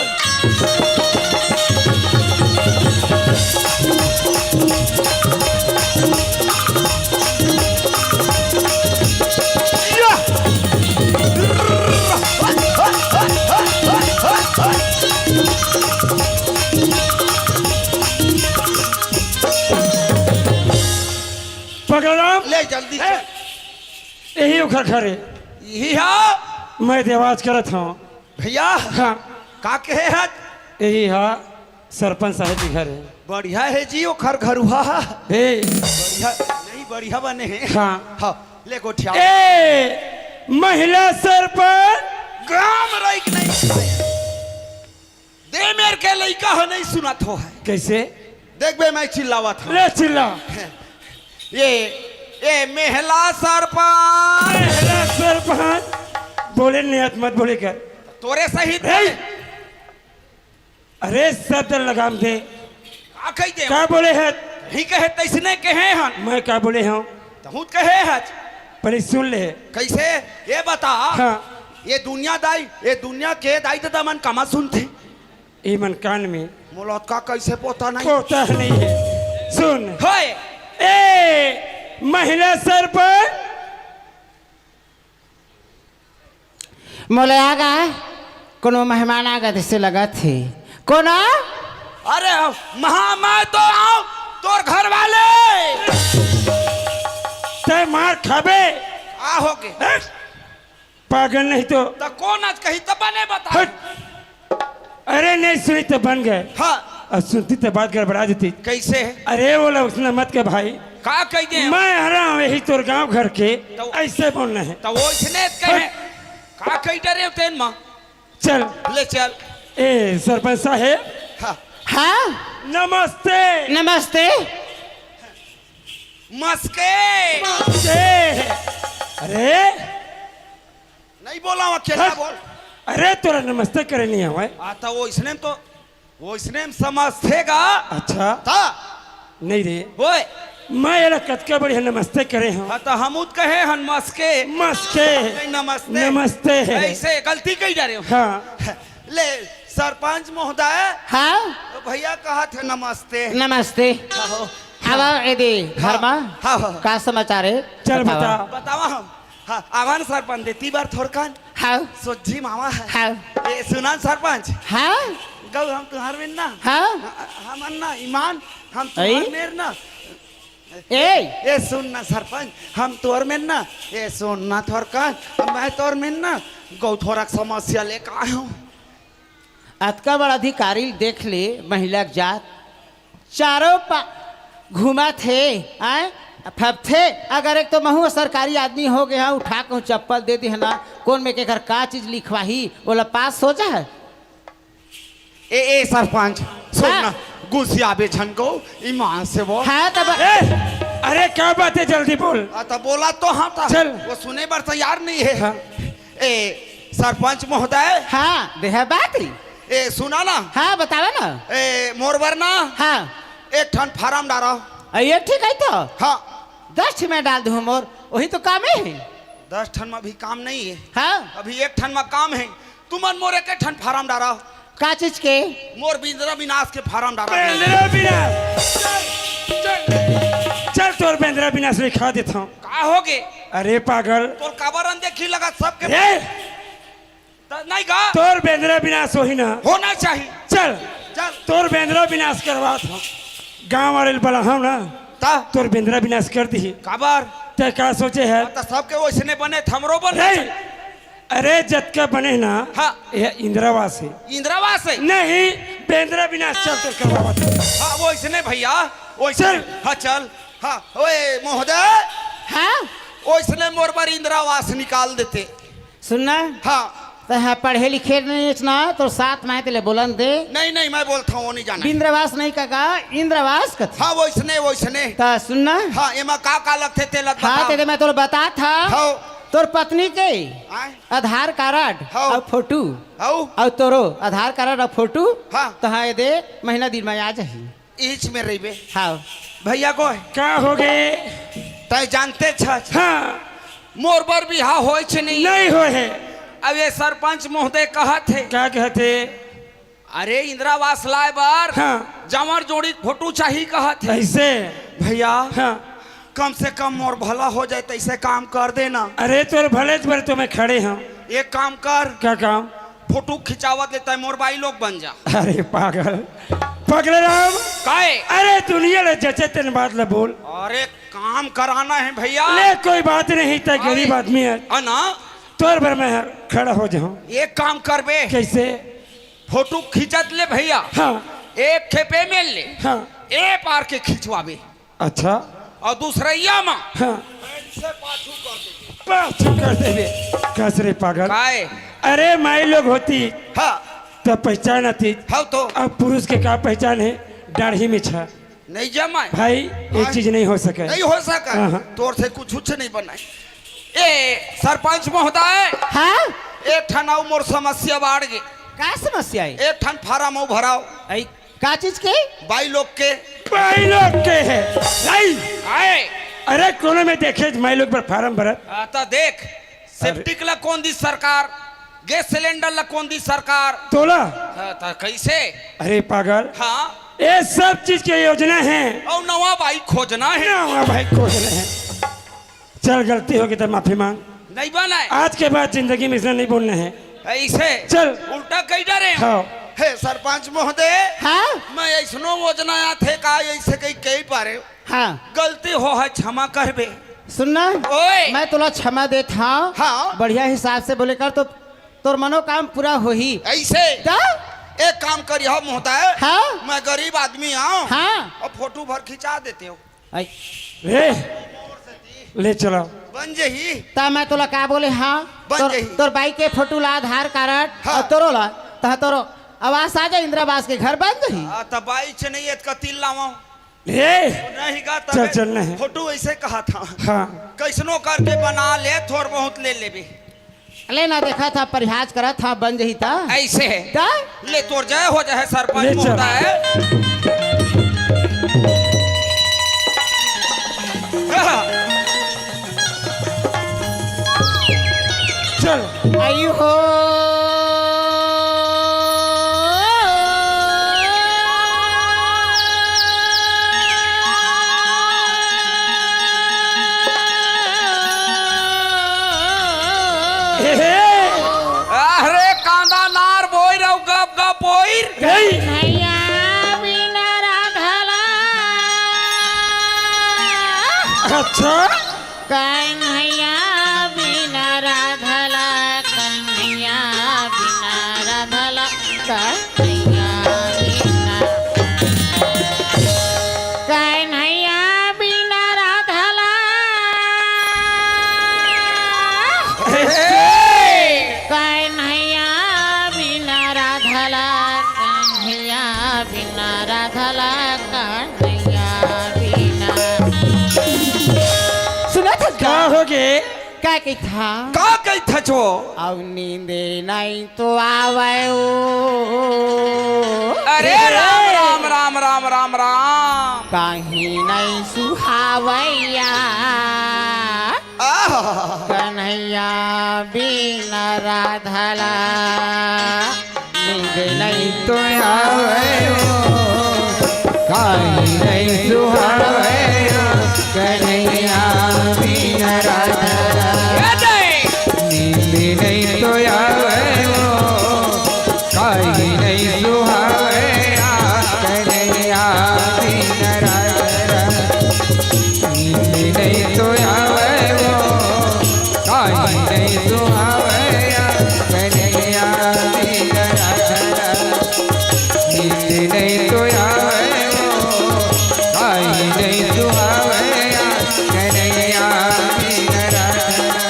या। पगला राम। ले जल्दी ए, चल। यही ओखर घर है। यही हा? मैं देवाज करत हूँ। भैया, हाँ। का कहे हत? यही हा, सरपंच साहब के घर है। बढ़िया है जी, ओखर घरुहा। हे। बढ़िया, नहीं, बढ़िया बने है। हाँ। हाँ, ले गोठिया। ए, महिला सरपंच। गाम रही कि नहीं? दे मेर के लइका ह नहीं सुनत हो है। कैसे? देख बे, मैं चिल्लावत हूँ। ले चिल्ला। ये, ये मेहला सरपंच। मेहला सरपंच। बोले नियत मत बोले कर। तोरे सही हे। अरे शब्द लगाम दे। का कही दे? का बोले है? ही कहे तैसने कहे हन। मैं का बोले हूँ? तहूँ त कहे हच। पहले सुन ले। कैसे? ये बता। हाँ। ये दुनिया दाई, ये दुनिया के दाई ददा मन कमा सुनथे? ये मन कान में। मोला का कैसे पता नहीं? पता नहीं है। सुन। होए। ए, महिला सरपंच। मोला आगा, कोनो मेहमान आगा जैसे लगत हे। कोनो? अरे, महा मैं तो आऊं, तोर घर वाले। तै मार खाबे। आ हो के। हट। पागल नहीं तो। त कौन आज कही तब बने बता। हट। अरे नहीं सुनी तो बन गए। हाँ। और सुनती तो बात गड़बड़ा देती। कैसे? अरे बोला उसने मत के भाई। का कह दे? मैं हरा हूँ यही तोर गांव घर के। तो ऐसे बोलना है। तो वो इसने कहे। हट। का कही डरे तेन माँ? चल। ले चल। ए, सरपंच साहेब। हाँ। हाँ? नमस्ते। नमस्ते। मस्के। मस्के। अरे। नहीं बोला हूँ, अकेला हट। बोल। अरे, तोरा नमस्ते करे नहीं आवे। आ, तो वो इसने तो, वो इसने समझते गा। अच्छा। ता। नहीं रे। ओए। मैं एला कतका बढ़िया नमस्ते करे हूँ। हाँ, तो हम उत कहे हन मस्के। मस्के। नहीं, नमस्ते। नमस्ते है। ऐसे गलती कही जा रहे हो। हाँ। ले, सरपंच महोदय। हाँ? तो भैया कहा थे नमस्ते। नमस्ते। आहो। आवा एदे हाँ, घर मा। हाँ, हाँ। का समाचार है? चल बतावा। बता। बतावा हम। हाँ, आवा न सरपंच दे, ती बार थोड़कन। हाँ। सोझी मावा है। हाँ। ए, सुना न सरपंच। हाँ। तो हम तुहार मेर ना। हाँ? हमन ना ईमान, हम तुहार मेर ना। ए! ए सुन ना सरपंच, हम तोर मेर ना। ए सुन ना थोर कन, मैं तोर मेर ना गौथोरक समस्या लेके आए हूँ। अतका बड़ा अधिकारी देख ले, महिला के जात चारों पा घूमत हे, आय फपथे। अगर एक तो महू सरकारी आदमी हो गया, उठा के चप्पल दे दे ना, कौन में के घर का चीज लिखवाही, ओला पास हो जा है। ए ए सरपंच, सुन ना, गुसियाबे झन को, ईमान से बोल। हाँ, तब ए, अरे क्या बात है, जल्दी बोल। आ, तब बोला तो हाँ था। चल। वो सुने बर तैयार नहीं है। हाँ। ए सरपंच महोदय। हाँ, देह बात ही। ए सुना ना। हाँ, बतावा ना। ए मोर बर ना। हाँ। एक ठन फार्म डारा। अरे ठीक है तो। हाँ। दस ठन में डाल दूँ मोर, वही तो काम है। दस ठन में भी काम नहीं है। हाँ। अभी एक ठन में काम है। तुमन मोर एक ठन फार्म डारा। का चीज के? मोर बेंदरा बिनास के फार्म डारा। बेंदरा बिनास। चल, चल, चल तोर बेंदरा बिनास लिखा देता हूँ। का हो गे? अरे पागल। तोर काबर अनदेखी लगा सबके? ए! त नहीं का? तोर बेंदरा बिनास होही ना। होना चाहिए। चल। चल। तोर बेंदरा बिनास करवात हूँ। गाँव वाले बला हूँ ना। ता? तोर बेंदरा बिनास कर दी। काबर? ते का सोचे है? त सबके वैसने बने, त हमरो बने। नहीं। अरे जतका बने ना। हाँ। ये इंदिरावास है। इंदिरावास है? नहीं, बेंदरा बिनास चल तो करवावत। हाँ, वैसने भैया, वैसने। चल। हाँ, चल। हाँ, ओए महोदय। हाँ? वैसने मोर बर इंदिरावास निकाल देते। सुन ना। हाँ। तैं पढ़े लिखे नहीं इतना, तो साथ में तेले बोलन दे। नहीं, नहीं, मैं बोलता हूँ, वो नहीं जाना। इंदिरावास नहीं कका, इंदिरावास कथे। हाँ, वैसने, वैसने। त सुन ना। हाँ, एमा का का लगथे, तेला हाँ, बता। तेरे मैं तोला बतात हँव। हाँ। तोर पत्नी के आय। आधार कार्ड हाँ। अउ फोटो। हाँ। अउ तोरो आधार कार्ड अउ फोटो। हाँ। तहाँ ये दे महीना दिन में आ जाही। इच में रहिबे। हाँ। भैया को का हो गे? तैं जानते छस। हाँ। मोर बर बिहाव होइच नहीं। नहीं होए हे। अब ये सरपंच महोदय कहत हे। का कहत हे? अरे इंदिरावास लाए बर हाँ। जांवर जोड़ी फोटो चाही कहत हे। ऐसे? भैया, हाँ। कम से कम मोर भला हो जाए, तैसे काम कर देना। अरे तोर भले बर तो मैं खड़े हूँ। एक काम कर। का काम? फोटो खिंचावत ले तैं मोर बाई लोग बन जा। अरे पागल, पगले राम। काहे? अरे दुनिया ले जचे तेन बात ले बोल। अरे काम कराना है भैया। ले कोई बात नहीं, तैं अरे, गरीब आदमी है। है ना? तोर बर मैं खड़ा हो जाऊं। एक काम करबे। कैसे? फोटो खींचत ले भैया। हाँ। एक खेपे में ले। हाँ। ए पार के खिंचवाबे। अच्छा। अउ दूसरइया मा हाँ। पैंट से पाछू कर देबे। पाछू कर देबे। कस रे पागल। काय? अरे माई लोग होती हाँ। त पहचान आती। हाँ तो। अब पुरुष के का पहचान है? दाढ़ी में छा। नहीं जमाए। भाई, ये हाँ। चीज नहीं हो सके। नहीं हो सका। हाँ, हाँ। तोर से कुछ उछ नहीं बनाए। ए सरपंच महोदय। हाँ? एक ठन अउ मोर समस्या बाढ़ गे। का समस्या है? एक ठन फार्म अउ भराव। आई का चीज के? बाई लोग के। बाई लोग के है। नहीं। आए। अरे कोनो में देखे माई लोग बर फार्म भरत। आ, त देख, अरे। सेप्टिक ला कौन दी सरकार, गैस सिलेंडर ला कौन दी सरकार? तोला। हाँ, त कैसे? अरे पागल। हाँ। ये सब चीज के योजना है। अउ नवा बाई खोजना है। नवा बाई खोजना है। चल गलती होगी त माफी मांग। नहीं बनाए। आज के बाद जिंदगी में इसने नहीं बोलना है। ऐसे चल। उल्टा कही डरे। हाँ। हे सरपंच महोदय। हाँ? मैं ऐसनो योजना आथे का ऐसे कही, कही पारे। हाँ। गलती हो है, क्षमा करबे। सुन ना, ओए। मैं तोला क्षमा देत हँव। हाँ। बढ़िया हिसाब से बोले कर तो तोर मनोकाम पूरा होही। ऐसे? त? एक काम करिहव महोदय। हाँ। मैं गरीब आदमी हँव। हाँ। अउ फोटो भर खिंचा देतेव। आई। ए, ले चलो। बन जही। त मैं तोला का बोले हँव? बन तोर, जही। तोर बाई के फोटो ला, आधार कार्ड, हाँ। अउ तोरो ला, त तोरो आवास आ जा, इंदिरा आवास के घर बन जही। हाँ, त बाई च नहीं, एतका तिल लावँव। ए! नहीं गा, चल, तबे चल, नहीं। फोटो ऐसे कहा था। हाँ। कैसनो करके बना ले, थोर बहुत ले लेबे। ले ना, देखा था, प्रयास करा था, बन जही ता। ऐसे है। ता? ले, तोर जय हो जाए, सरपंच ले, चल। महोदय। चल। आई हो। हे, हे। अरे कांदा नार बोइर अउ गप गप बोइर। गई। अच्छा। कन्हैया बिना राधा ला, कन्हैया बिना राधा ला, कन्हैया बिना, कन्हैया बिना राधा ला। कन्हैया बिना राधा ला, कन्हैया बिना राधा ला, कन्हैया बिना। सुनत हस का? का होगे? का कहिथा? का कहिथा छो? अउ नींदे नइ तो आवय ओ। अरे राम, राम, राम, राम, राम, राम। कहीं नइ सुहावय या। आहा। कन्हैया बिना राधा ला नींद नइ तो आवय ओ, कहीं नइ सुहावय ओ, कन्हैया बिना राधा ला। नींद नइ तो आवय ओ, कहीं नइ सुहावय ओ, कन्हैया बिना राधा ला। नींद नइ तो आवय ओ, कहीं नइ सुहावय ओ, कन्हैया बिना राधा ला। नींद नइ तो आवय ओ, कहीं नइ सुहावय ओ, कन्हैया बिना राधा ला।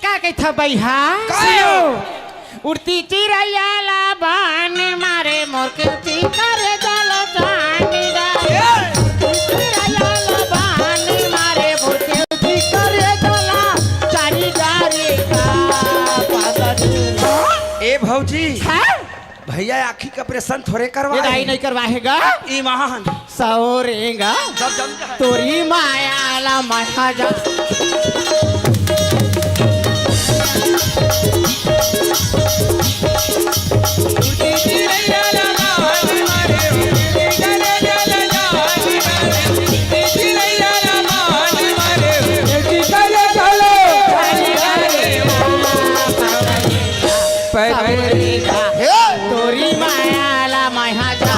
का कहिथा बइहा? का? सुनो। उड़ती चिरैया ला बान मारे मोर के उठी करे जल चांद गा। ए! उड़ती चिरैया ला बान मारे मोर के उठी करे जल चांद गा रे का पादरी। ए भौजी, हाँ? भैया आँखी के ऑपरेशन थोरे करवाए। ए दाई नइ करवाए हे गा। ईमान। सौरेंगा। सब जम जाए। तोरी माया ला मैं हा जा। सौरेंगा। हे! तोरी माया ला मैं हा जा।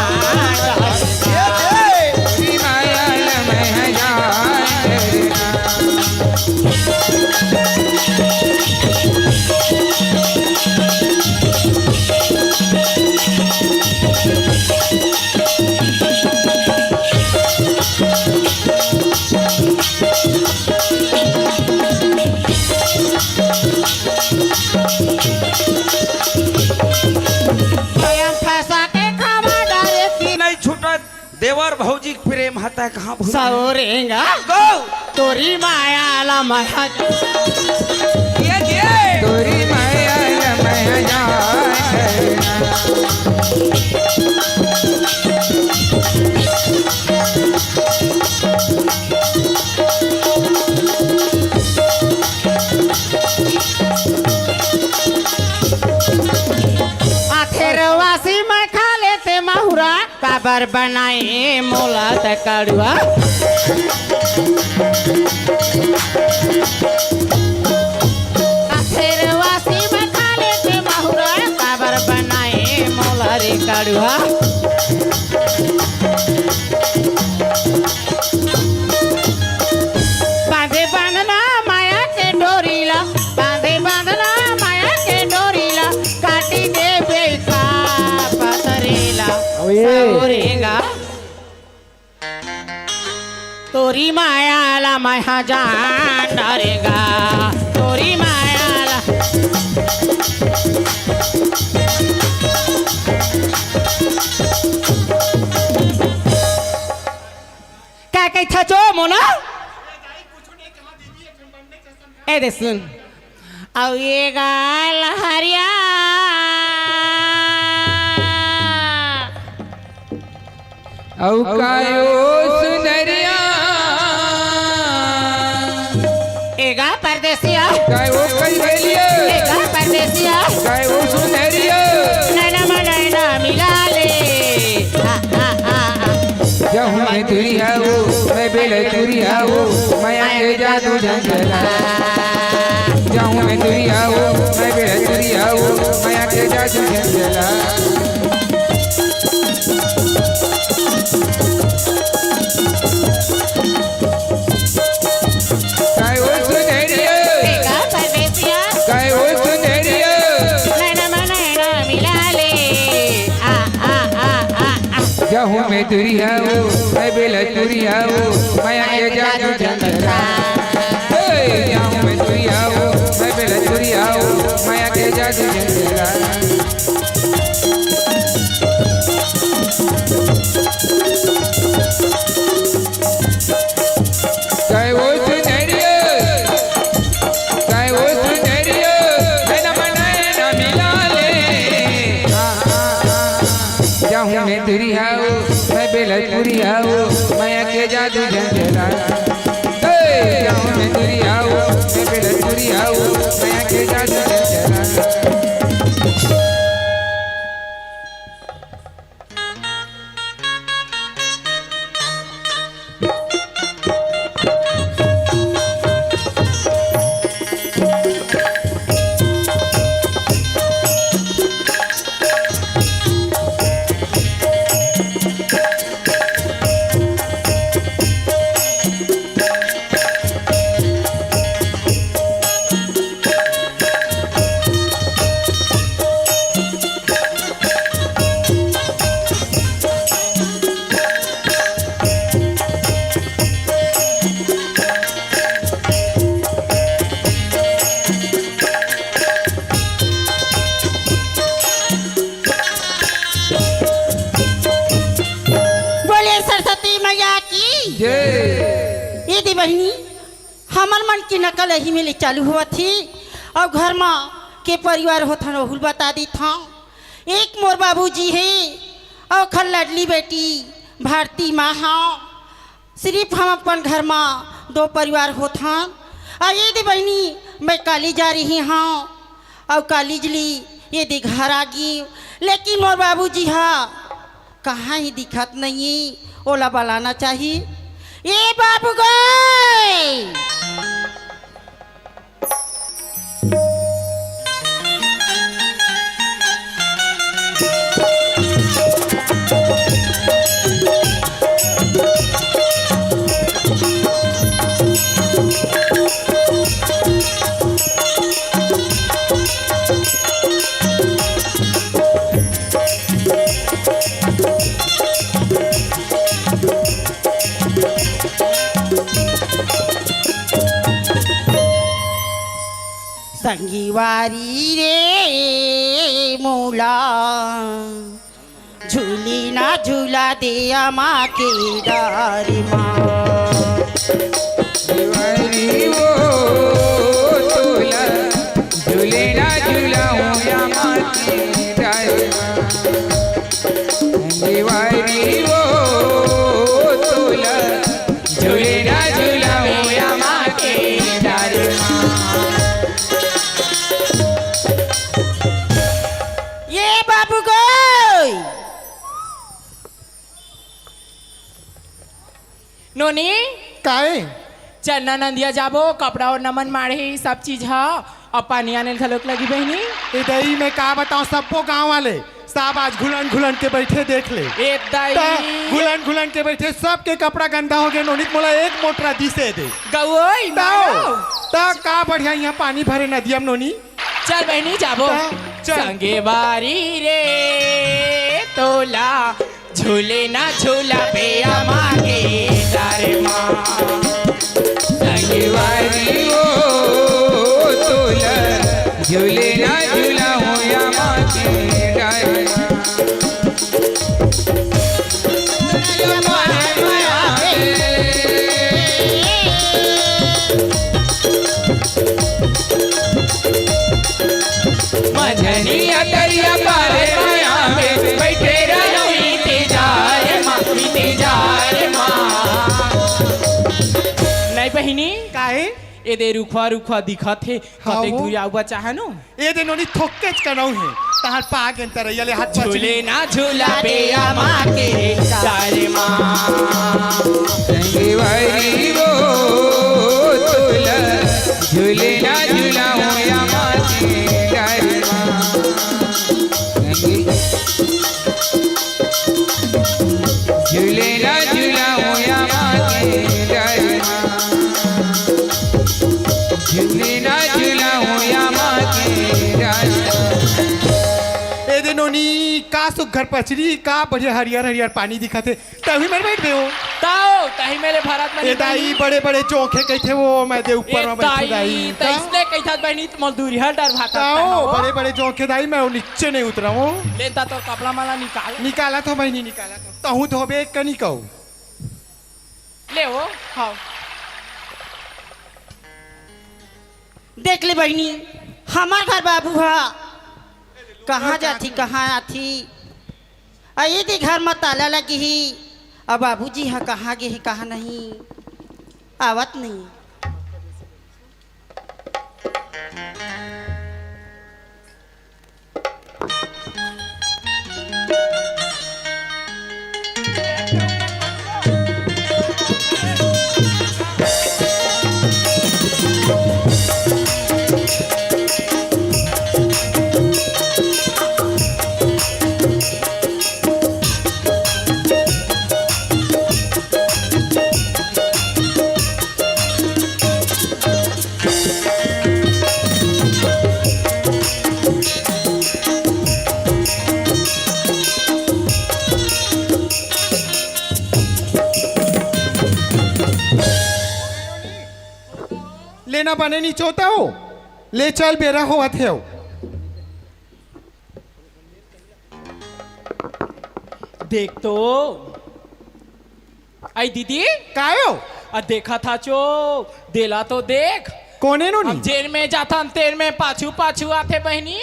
स्वयं फंसा के खावा डारे की। नइ छूटत। देवर भौजी के प्रेम हतय कहाँ भूल। सौरेंगा। गो। तोरी माया ला मैं हा जा। ये, ये। तोरी माया ला मैं हा जा। आथेरवासी मैं खा लेते महुरा। काबर बनाए मोला त कड़ुआ। आथेरवासी में खा लेते महुरा, काबर बनाए मोला रे कड़ुआ। बांधे बांधना माया के डोरी ला, बांधे बांधना माया के डोरी ला, काटी देबे का पतरी ला। अबे। सौरेंगा। तोरी माया ला मैं हा जान डरेंगा, तोरी माया ला। मोना। ए दे सुन। अउ ये गाल हरिया। अउ कायो सुनरिया। एगा परदेसिया। काय ओ कई गलिया। एगा परदेसिया। काय ओ सुनरिया। नैना मा नैना मिला ले। आ, आ, आ, आ। जहूँ मैं तुरिया हो, मैं बेले तुरिया हो, मया के जादू झंझला। जहूँ मैं तुरिया हो, मैं बेले तुरिया हो, मया के जादू झंझला। काय ओ सुनरिया। एगा परदेसिया। काय ओ सुनरिया। नैना मा नैना मिला ले। आ, आ, आ, आ, आ। जहूँ मैं तुरिया हो, मैं बेला तुरिया हो, मया के जादू झंझला। ए, जहूँ मैं तुरिया हो, मैं बेला तुरिया हो, मया के जादू झंझला। काय ओ सुनरिया, काय ओ सुनरिया, नैना मा नैना मिला ले। जहूँ मैं तुरिया हो, मैं बेला तुरिया हो, मया के जादू झंझला। ए, जहूँ मैं तुरिया हो, मैं बेला तुरिया हो, मया के जादू झंझला। बोले सरस्वती मैया की। जय। ए दे बहिनी, हमर मन के नकल एही में ले चालू होवत हे। अउ घर म के परिवार होथन, ओहू ल बता देथंव। एक मोर बाबूजी हे, अउ ओखर लडली बेटी भारती माँ हव। सिरिफ हम अपन घर म दो परिवार होथन। अउ ए दे बहिनी, मैं काली जा रही हंव, अउ काली जली ए दे घर आ गी, लेकिन मोर बाबूजी ह कहाँ हे दिखत नइये, ओला बलाना चाही। ए बाबू गे! संगवारी रे मोला झूली ना झूला दे अमा के डारी मा। संगवारी वो तोला झूली ना झूला हूँ अमा के डारी मा। संगवारी वो तोला झूली ना झूला हूँ अमा के डारी मा। ए बाबू गे! नोनी? काय? चल ना नंदिया जाबो, कपड़ा ओढ़ना मन माढ़े, सब चीज ह, अउ पानी आने ल घलोक लगही बहिनी। ए दई, मैं का बतावंव, सब्बो गांव वाले सब आज घुलन घुलन के बइठे, देख ले। ए दई। त घुलन घुलन के बइठे, सबके कपड़ा गंदा होगे नोनी, त मोला एक मोटरा दिसे दे। गवई त, मारो। त का बढ़िया इहाँ पानी भरे नदिया म नोनी। चल बहिनी जाबो। त चल। संगवारी रे तोला झूले ना झूला बे अमा के डार मा। संगवारी ओ तोला झूले ना झूला हूँ अमा के डार मा। झनिया तरिया पारे माया में बैठे रहूं इंतजार मा, इंतजार मा। नहीं बहिनी, काहे? ए दे रुखवा रुखवा दिखत हे, हाँ कतेक वो। दूर आऊ बचा है नो? ए दे नोनी थोकेच कनऊ हे, तहार पागेन तरैया ले हाथ पछली। झूले ना झूला बे आमा के डारे मा। संगवारी वो तोला, झूले ना झूला हो आमा के डारे मा। संगी झूले ना झूला हो आमा के डारे मा। झूले ना झूला हो आमा के डारे मा। ए दे नोनी, का सुघर पचरी, का बढ़िया हरियर हरियर पानी दिखत हे। तभी मेरे बैठ गए हो। ताओ, तही मेरे भारत में ए नहीं दाई, बने। बड़े बड़े जोंखे कहिथे वो, मैं दे ऊपर ए में बैठू दाई, दाई। तइसने कहिथस बहिनी, त मजदूरी हर डर भाता ताओ, ताओ। बड़े बड़े जोंखे दाई, मैं वो नीचे नहीं उतरा हूँ। ले ता तोर कपड़ा माला निकाल। निकाला तो बहिनी, निकाला तो। तहूँ धोबे एक कनी कहू। ले वो। हाँ। देख ले बहिनी, हमार घर बाबू हा कहाँ जाथी, कहाँ आथी। अ, यदि घर म ताला लगे हे, अ, बाबूजी ह कहाँ गे हे, कहाँ नहीं, आवत नहीं। लेना बने नी चोता हो, ले चल बेरा होवत हे। देख तो। आई दीदी। कायो? आ देखा था चो, देला तो देख। कोने नो हम नी? जेन में जाथन, तेन में पाछू पाछू आथे बहिनी।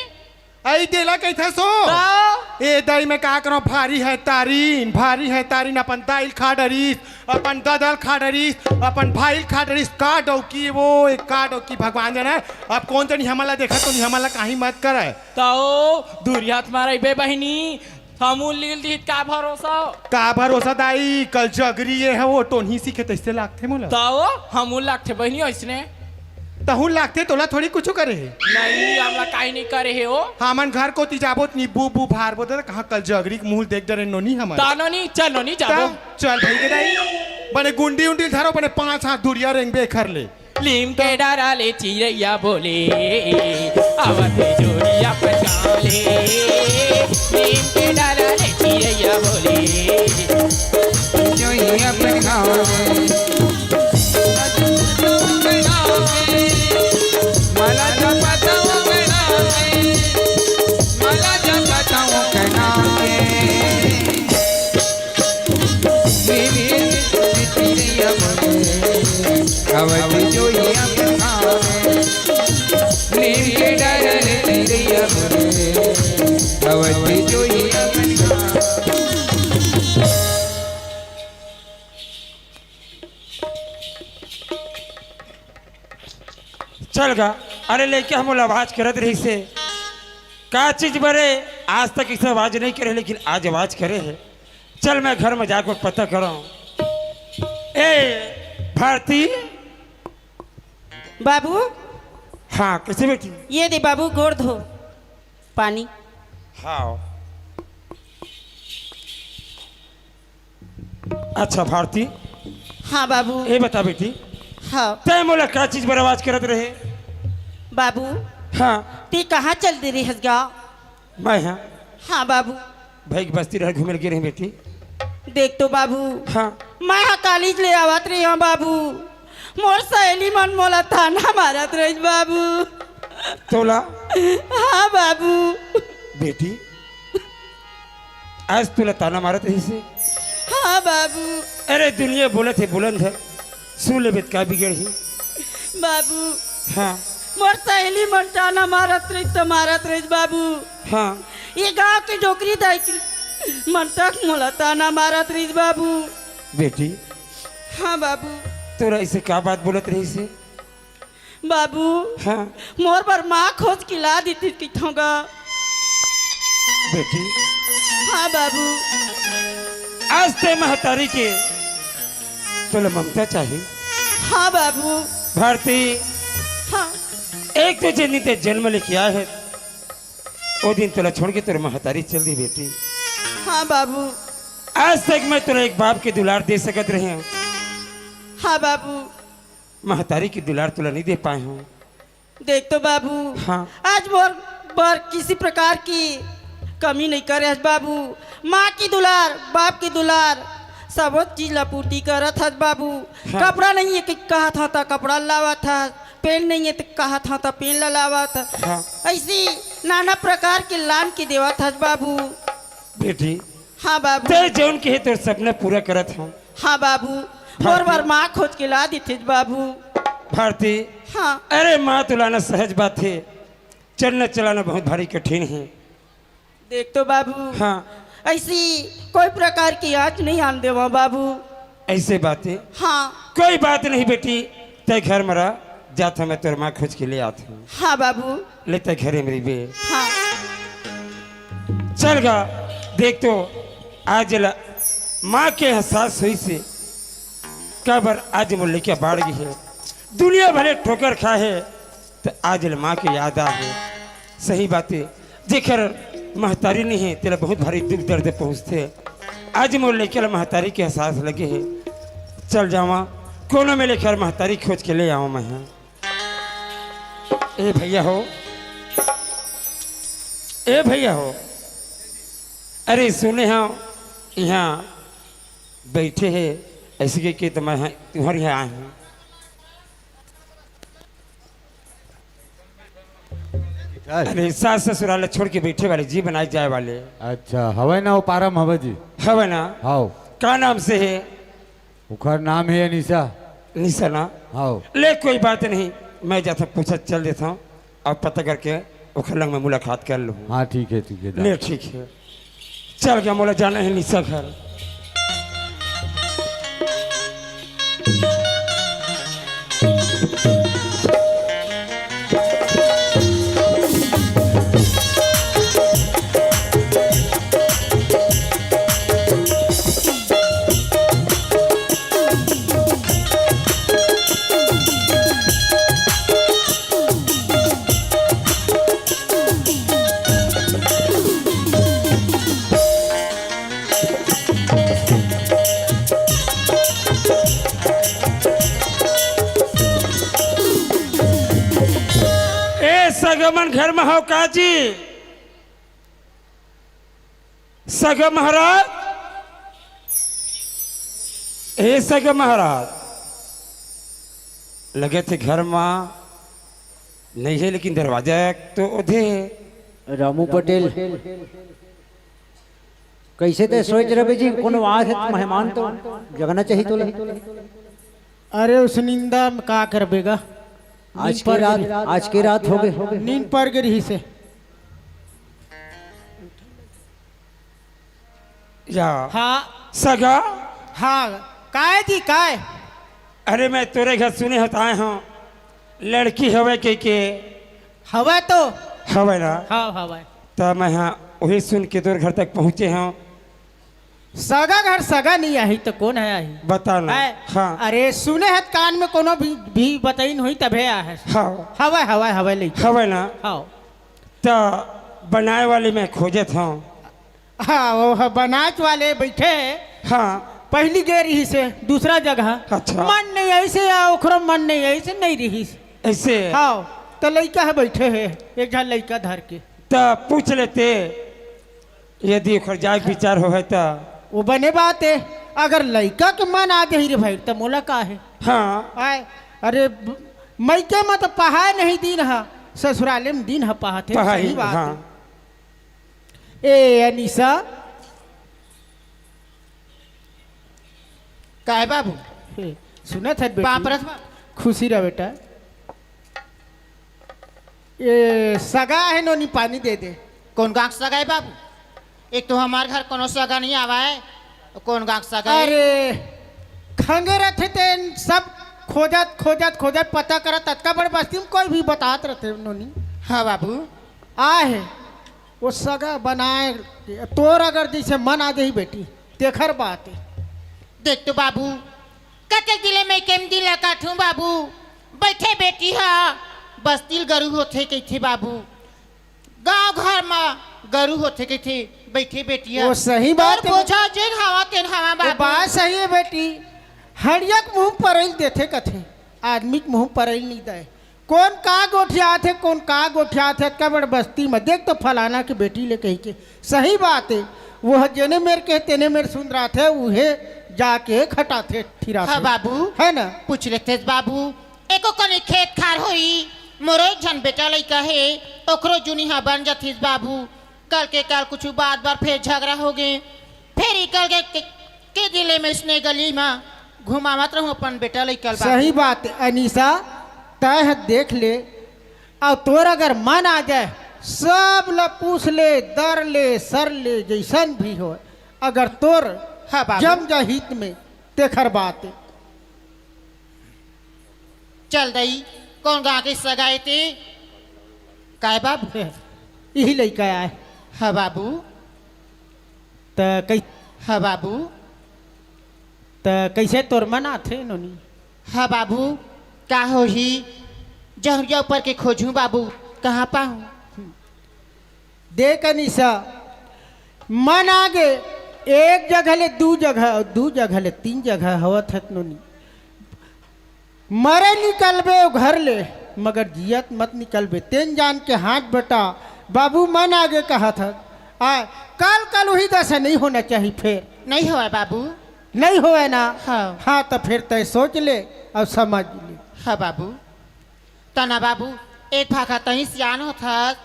आई देला कहिथा सो? ता? ए दाई मैं का करो, भारी है तारीन, भारी है तारीन, अपन दाइल खा डरिस, अपन ददल खा डरिस, अपन भाईल खा डरिस, का डौकी वो, एक का डौकी भगवान जाने। अब कोन जनी हमला देखा तो नहीं, हमला काही मत करे। ताओ, दूरियात मारई बे बहिनी, हमू लील दीत का भरोसा? का भरोसा दाई, कल जगरी ये है वो टोनही सीखे तैसे लागथे मोला। ताओ, हमू लागथे बहिनी ऐसने। तहू लागथे, तोला थोड़ी कुछ करे हे। नहीं, हमला काही नहीं करे हे ओ। हमन घर कोती जाबो त नींबू बू भारबो त कहाँ कल जगरी के मुंह देख डरे नोनी हमन। ता नोनी, चल नोनी जाबो। ता चल भाई के दाई, बने गुंडी उंडी धरो, बने पांच हाथ दूरिया रेंगबे खर ले। लीम के डारा ले चिरैया बोले, आवत हे जोड़िया पहचान ले। लीम के डारा ले चिरैया बोले, जोड़िया पहचान ले। माला जपता हूँ मैं नाम में, माला जपता हूँ मैं नाम में। चल गा। अरे लइका हमन आवाज करत रहिस हे, का चीज बरे? आज तक इसे आवाज नहीं करे, लेकिन आज आवाज करे हे। चल मैं घर में जाकर पता करौं। ए भारती। बाबू। हाँ, कैसे बेटी? ये दे बाबू, गोड़ धो। पानी। हाँ। अच्छा भारती। हाँ बाबू। ए बता बेटी। हाँ। तै मोला का चीज बर आवाज करत रहे? बाबू। हाँ। ते कहाँ चल दे रहे हस गा? मैं हाँ। हाँ बाबू। भाई के बस्ती डहर घूमे ल गे रहे बेटी। देख तो बाबू। हाँ। मैं हा कॉलेज ले आवत रहे हूँ बाबू, मोर सहेली मन मोला ताना मारत रहिस बाबू। तोला? हाँ बाबू। बेटी, आज तोला ताना मारत रहिस हे? हाँ बाबू। अरे दुनिया बोलत हे बुलंद हे, सुन लेबे त का बिगड़ही? बाबू। हाँ। मोर सहेली मन ताना मारत रहिस त मारत रहिस बाबू। हाँ। ये गांव के डोकरी दाई के मन तक मोला ताना मारत रहिस बाबू। बेटी। हाँ बाबू। तोर अइसे का बात बोलत रहिस हे? बाबू। हाँ। मोर बर माँ खोज के ला देतिस कहिथंव गा। बेटी। हाँ बाबू। आज ते महतारी के तोला ममता चाही। हाँ बाबू। भारती। हाँ। एक तो जेन दिन ते जन्म लेके आए हे, ओ दिन तोला छोड़ के तोर महतारी चल दी बेटी। हाँ बाबू। आज तक मैं तोला एक बाप के दुलार दे सकत रहेंव। हाँ बाबू। महतारी के दुलार तोला नहीं दे पाए हंव। देख तो बाबू, हाँ। आज मोर बर किसी प्रकार की कमी नहीं करे हस बाबू। माँ की दुलार, बाप की दुलार, सबो चीज ला पूर्ति करत हस बाबू। हाँ। कपड़ा नहीं हे कि कहत हंव त कपड़ा लावत हस, पेन नहीं हे त कहत हंव त पेन ला लावत हस। हाँ। अइसी नाना प्रकार के लान के देवत हस बाबू। बेटी, हाँ बाबू। तैं जौन कहे तोर सपना पूरा करत हंव। हाँ बाबू, भारती। मोर बर माँ खोज के ला देतिस बाबू। भारती। हाँ। अरे माँ तो लाना सहज बात हे, चलना चलाना बहुत भारी कठिन हे। देख तो बाबू। हाँ। अइसी कोई प्रकार की आँच नहीं आन देवंव बाबू। अइसे बात हे? हाँ। कोई बात नहीं बेटी, तैं घर म रह, जाथंव मैं तोर माँ खोज के ले आथंव। हाँ बाबू। ले तैं घरे म रहिबे। हाँ। चल गा, देख तो आज ल माँ के एहसास होइस हे, काबर आज मोर लइका बाढ़ गे हे, दुनिया भले ठोकर खाए हे, त आज ल माँ के याद आए हे। सही बात हे, जेकर महतारी नहीं हे, तेला बहुत भारी दुख दर्द पहुँचथे। आज मोर लइका ल महतारी के एहसास लगे हे। चल जावंव, कोनो मेर ले एकर महतारी खोज के ले आवंव मैं ह। ए भइया हो, ए भइया हो, अरे सुने हंव, इहाँ बइठे हे, अइसे कहिके त मैं ह-, तुंहर इहाँ आए हंव। अरे सास ससुराल छोड़ के बइठे वाले, जीवन आए जाए वाले। अच्छा, हवय ना, ओ पारा म हवय जी। हवय ना? हव। का नाम से हे? ओखर नाम हे अनीसा। अनीसा ना? हव। ले, कोई बात नहीं, मैं जाथंव पूछत चल देथंव, अउ पता करके ओखर लंग मैं मुलाकात कर लूँ। हाँ, ठीक हे, ठीक हे, जा। ले, ठीक हे। चल गा, मोला जाना हे अनीसा घर। ए सगा मन घर म हव का जी? सगा महाराज, ए सगा महाराज, लगथे घर म नहीं हे, लेकिन दरवाजा तो ओधे हे। रामू पटेल, कइसे ते सोच रहे जी, कोनो आए हे त मेहमान तो जगना चाही तोला। अरे, ओ सुनिंदा म का करबे गा? आज नींद के पड़ रात, गे रिहिस। आज के रात होगे। नींद पड़ गे रिहिस हे। या। हाँ। सगा? हाँ, काय जी, काय? अरे, मैं तोरे घर सुने हंव त आए हंव, लड़की हवय कहिके। हवय तो। हवय ना? हाँ, हवय। त मैं ह ओही सुन के तोर घर तक पहुँचे हंव। सगा घर सगा नइ आही त कोन ह आही? बता ना। आय, हाँ। अरे सुने हस कान में कोनो भी, भी बतइन होही तभे आहे। हाँ। हवय, हवय, हवय लइका। हवय ना? हाँ। त बनाए वाली मैं खोजत हंव। हाँ, ओ ह बनाच वाले बइठे हे। हाँ। पहिली गे रिहिस हे दूसरा जगह। अच्छा। मन नइ आइस हे या ओखरो मन नइ आइस हे, नइ रिहिस। अइसे? हाँ, त लइका ह बइठे हे, एक झन लइका धर के। त पूछ लेते। यदि ओखर जाए के विचार होवय त। वो बने बात हे, अगर लइका के मन आ जाही रे भाई, त मोला का हे? हाँ। आय, अरे, ब-, मइके म त पहाय नहीं दिन ह, ससुराले म दिन ह पहाथे, पहाही, सही बात हाँ। हे। ए अनीसा, काय बाबू? हे, सुनत हस बेटी? बाप रस बा-, खुशी रह बेटा। ए, सगा हे नोनी, पानी दे दे। कोन गांव के सगा हे बाबू? एक तो हमार घर कोनो सगा नहीं आवा हे, कोन गांव के सगा हे? अरे, खंगे रथे तेन सब खोजत, खोजत, खोजत पता करत, अतका बड़ बस्ती में कोई भी बतात रथे नोनी। हाँ बाबू। आहे, वो सगा बनाए, तोर अगर जैसे मन आ जाही बेटी, तेखर बात हे। देख तो बाबू, कतेक दिन ले मैं केम दिन ला काटहूँ बाबू, बइठे बेटी हा, बस्ती ल गरू होथे कहिथे बाबू, गांव घर म गरू होथे कहिथे, बइठे बेटी हा। वो सही बात हे। बोझा जेन हवा तेन हवा वो बाबू। बात सही हे बेटी, हड़िया के मुंह परइल देथे कथे, आदमी के मुंह परइल नहीं दे। कोन का गोठियात हे, कोन का गोठियात हे, अतका बड़ बस्ती म देख तो फलाना के बेटी ले कहिके। सही बात हे, वो ह जेने मेर के तेने मेर सुंदरात हे, उहे जाके खटाथे ठिराथे। हाँ बाबू। हे ना? पूछ लेतेस बाबू, एको कनी खेत खार होई, मोरो एक झन बेटा लइका हे, ओकरो जुनी हा बन जातिस बाबू। कल के कल कुछु बात बर फेर झगरा होगे, फेर इकल के, के, के दिन ले मैं इसने गली म घुमावत रहूं अपन बेटा लइका ल बाबू। सही बात हे, अनीसा, तैं ह देख ले, अउ तोर अगर मन आ जाए, सब ल पूछ ले, दर ले, सर ले, जइसन भी होय, अगर तोर हाँ बाबू। जम जा हित में, तेखर बात हे। चल दई, कोन गांव के सगा हे ते? काय बाबू? इही लइका आय। हाँ बाबू। त कइ- हाँ बाबू। त कइसे तोर मन आथे नोनी? हाँ बाबू, का होही? जहरिया ऊपर के खोजहूँ बाबू, कहाँ पाहूँ? देख अनीसा, मन आगे, एक जगह ले दू जगह, अउ दू जगह ले तीन जगह होवत हत नोनी। मरे निकलबे ओ घर ले, मगर जियत मत निकलबे। तेन जान के हाथ बटा, बाबू मन आगे कहत हत। आ, कल कल उही दशा नहीं होना चाहिए फेर। नहीं होवय बाबू। नहीं होवय ना? हाँ। हाँ, त फेर तैं सोच ले अउ समझ ले। हाँ बाबू। तना बाबू, एक भाखा तहीं सियान होथस,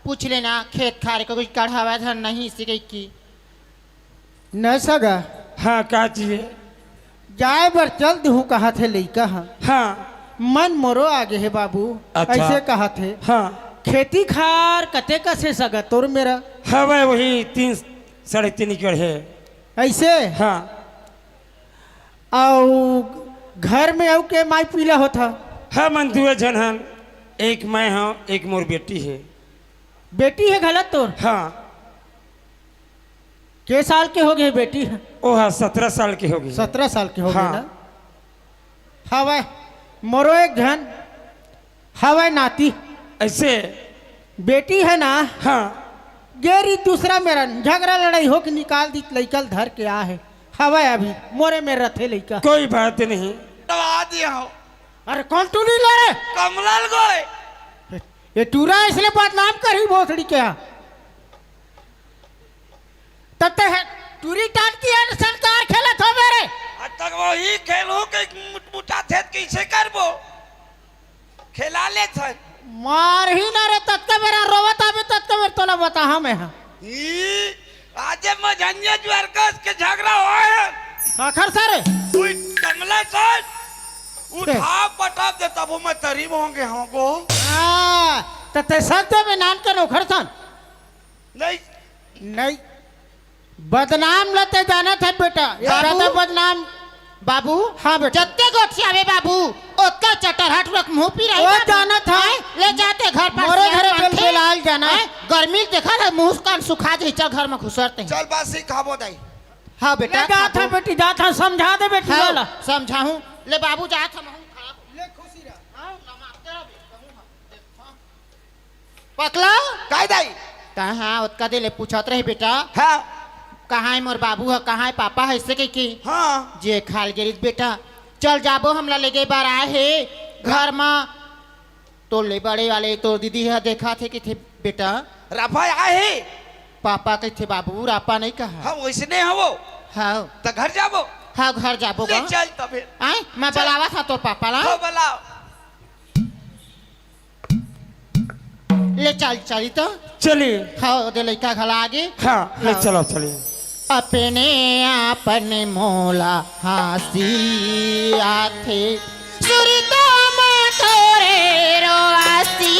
पूछ लेना, खेत खार के कुछ कढ़ावा धन नहीं इसे कहिके। न सगा। हाँ, का चीज हे? जाए बर चल देहूँ कहत हे लइका ह। हाँ। मन मोरो आगे हे बाबू, अच्छा। अइसे कहत हे। हाँ। खेती खार कते कस हे सगा तोर मेर? हवय वही तीन, साढ़े तीन एकड़ हे। अइसे? हाँ। अउ घर में अउ के माई पीला होथा? हमन दुए झन हन, एक मैं हंव, एक मोर बेटी हे। बेटी हे घला तोर? हाँ। के साल के होगे बेटी ह? ओहा सतरा साल के होगे। सतरा साल के होगे हाँ। ना? हवय, मोरो एक झन हवय नाती। अइसे? बेटी हे ना? हाँ। गे रिहिस दूसरा मेरन, झगरा लड़ई होके निकाल दिस, लइका ल धर के आ हे। हवय अभी, मोरे मेर रथे लइका। कोई बात नहीं। दवा दिया हो। अरे कोन टूरी ले रे? कमला ल गोय। ये टूरा इसने बदनाम करही भोसड़ी के यहाँ। तब ते हे, टूरी टाट की है, संस्कार खेलत हो मेरे। आज तक वही खेलहूँ के मुटमुटा थे, कइसे करबो? खेला लेथन। मारही ना रे, ततका बेरा रोवत आबे, ततका बेर तोला बताहा मैं हा। ई, आजे मझंजे जुआर कस के झगरा होय हे। आखर सर। कोई कमला सर। उठा पटक दे, तब मैं तरी होंगे होंगो। हाँ, त ते सब दे में नान कर ओखर सन। नहीं। नहीं। बदनाम ल ते जानत हे बेटा, ये बाबू। ज्यादा बदनाम। बाबू, हाँ बेटा। जत्ते गोठियावे बाबू, ओतका चटरहट रख मुंह पी रही ओ बाबू। जानत हे। आए, ले जाते घर पर मोरे सियान घरे मानथे। बेलबेलाल जाना। आए, गर्मी देखा है, मुंह कान सुखा जाही, चल घर में घुसरते हैं। चल बासी खाबो दाई। हाँ बेटा, ले जात खाबो। हे बेटी, जात हे, समझा दे बेटी हाँ, वाला। समझाहूँ। ले बाबू जात हे, महूँ खाब। ले खुशी रह। हाँ, नमस्ते रह बेटा, महूँ हाँ। पकला? काय दाई? कहाँ ओतका दे ले पूछत रहे बेटा? हाँ। कहाँ हे मोर बाबू ह, कहाँ हे पापा ह, अइसे कहिके। हाँ। जे खाल गेरिस बेटा, चल जाबो, हमला लेगे बर आए हे घर म। तोर ले बड़े वाले तोर दीदी ह देखत हे कहिथे बेटा। राफा आए हे। पापा कहिथे बाबू, रापा नहीं कहा। हाँ, वइसने हे वो। हाँ। त घर जाबो। हाँ, घर जाबो ले गा। चल तबे। आए, मैं चल। बलावत हंव तोर पापा ला। हाँ, बलाव। ले चल, चली तो। चली। हाँ, ओदे लइका घला आगे। हाँ, ले हाँ। चलो, चली। अपने आप ने मोला हंसी आथे, सुरता मा तोरे रोआसी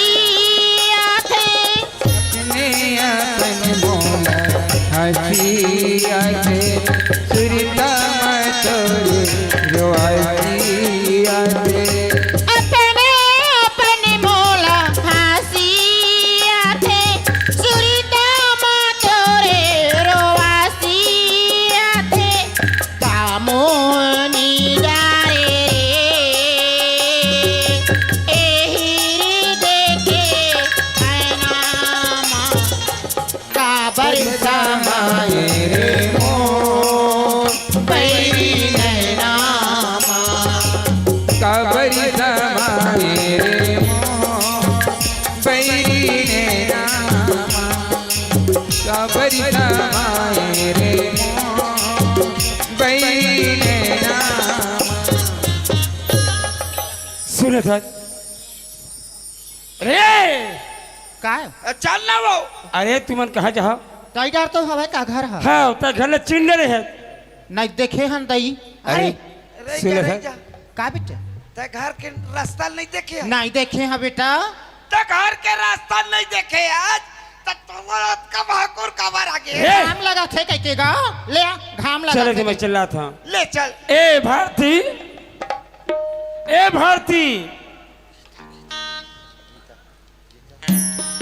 बहिनी नामा, काबरी कमाए रे मोर बहिनी नामा। सुनत हस रे? काय? चल ना वो। अरे तुमन कहाँ जाहा? टाइगर तो हवय का घर ह? हाँ, त घर ले चिन्ह रहे। नहीं देखे हन दई। अरे, अरे, सुन ले जा, सर। जा। का बेटा? ते घर के रास्ता नहीं देखे ह? नहीं देखे ह बेटा। ते घर के रास्ता नहीं देखे आज, त तुम्हारा का भाकुर काबर आगे? ए! घाम लगा थे कह के गा? ले आ, घाम लगा चले थे। मैं चिल्ला था। ले चल। ए भारती, ए भारती,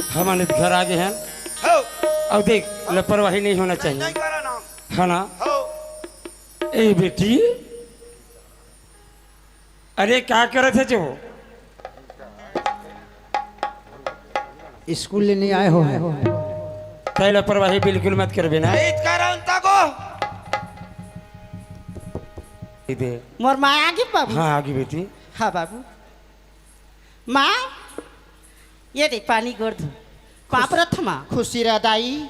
हमन घर आ गए हैं। हो। अब देख, लापरवाही नहीं होना चाहिए। नहीं करा ना। है ना? हो। ए बेटी, अरे का करत है जो? स्कूल ले नहीं आए हो? तै लापरवाही बिल्कुल मत करबे ना। ईद कारण तको। इदे। मोर माँ आगे बाबू। हाँ, आगे बेटी। हाँ बाबू। माँ, ये दे पानी गोड़ धो। पाप खुश, रथ माँ। खुशी रह दाई।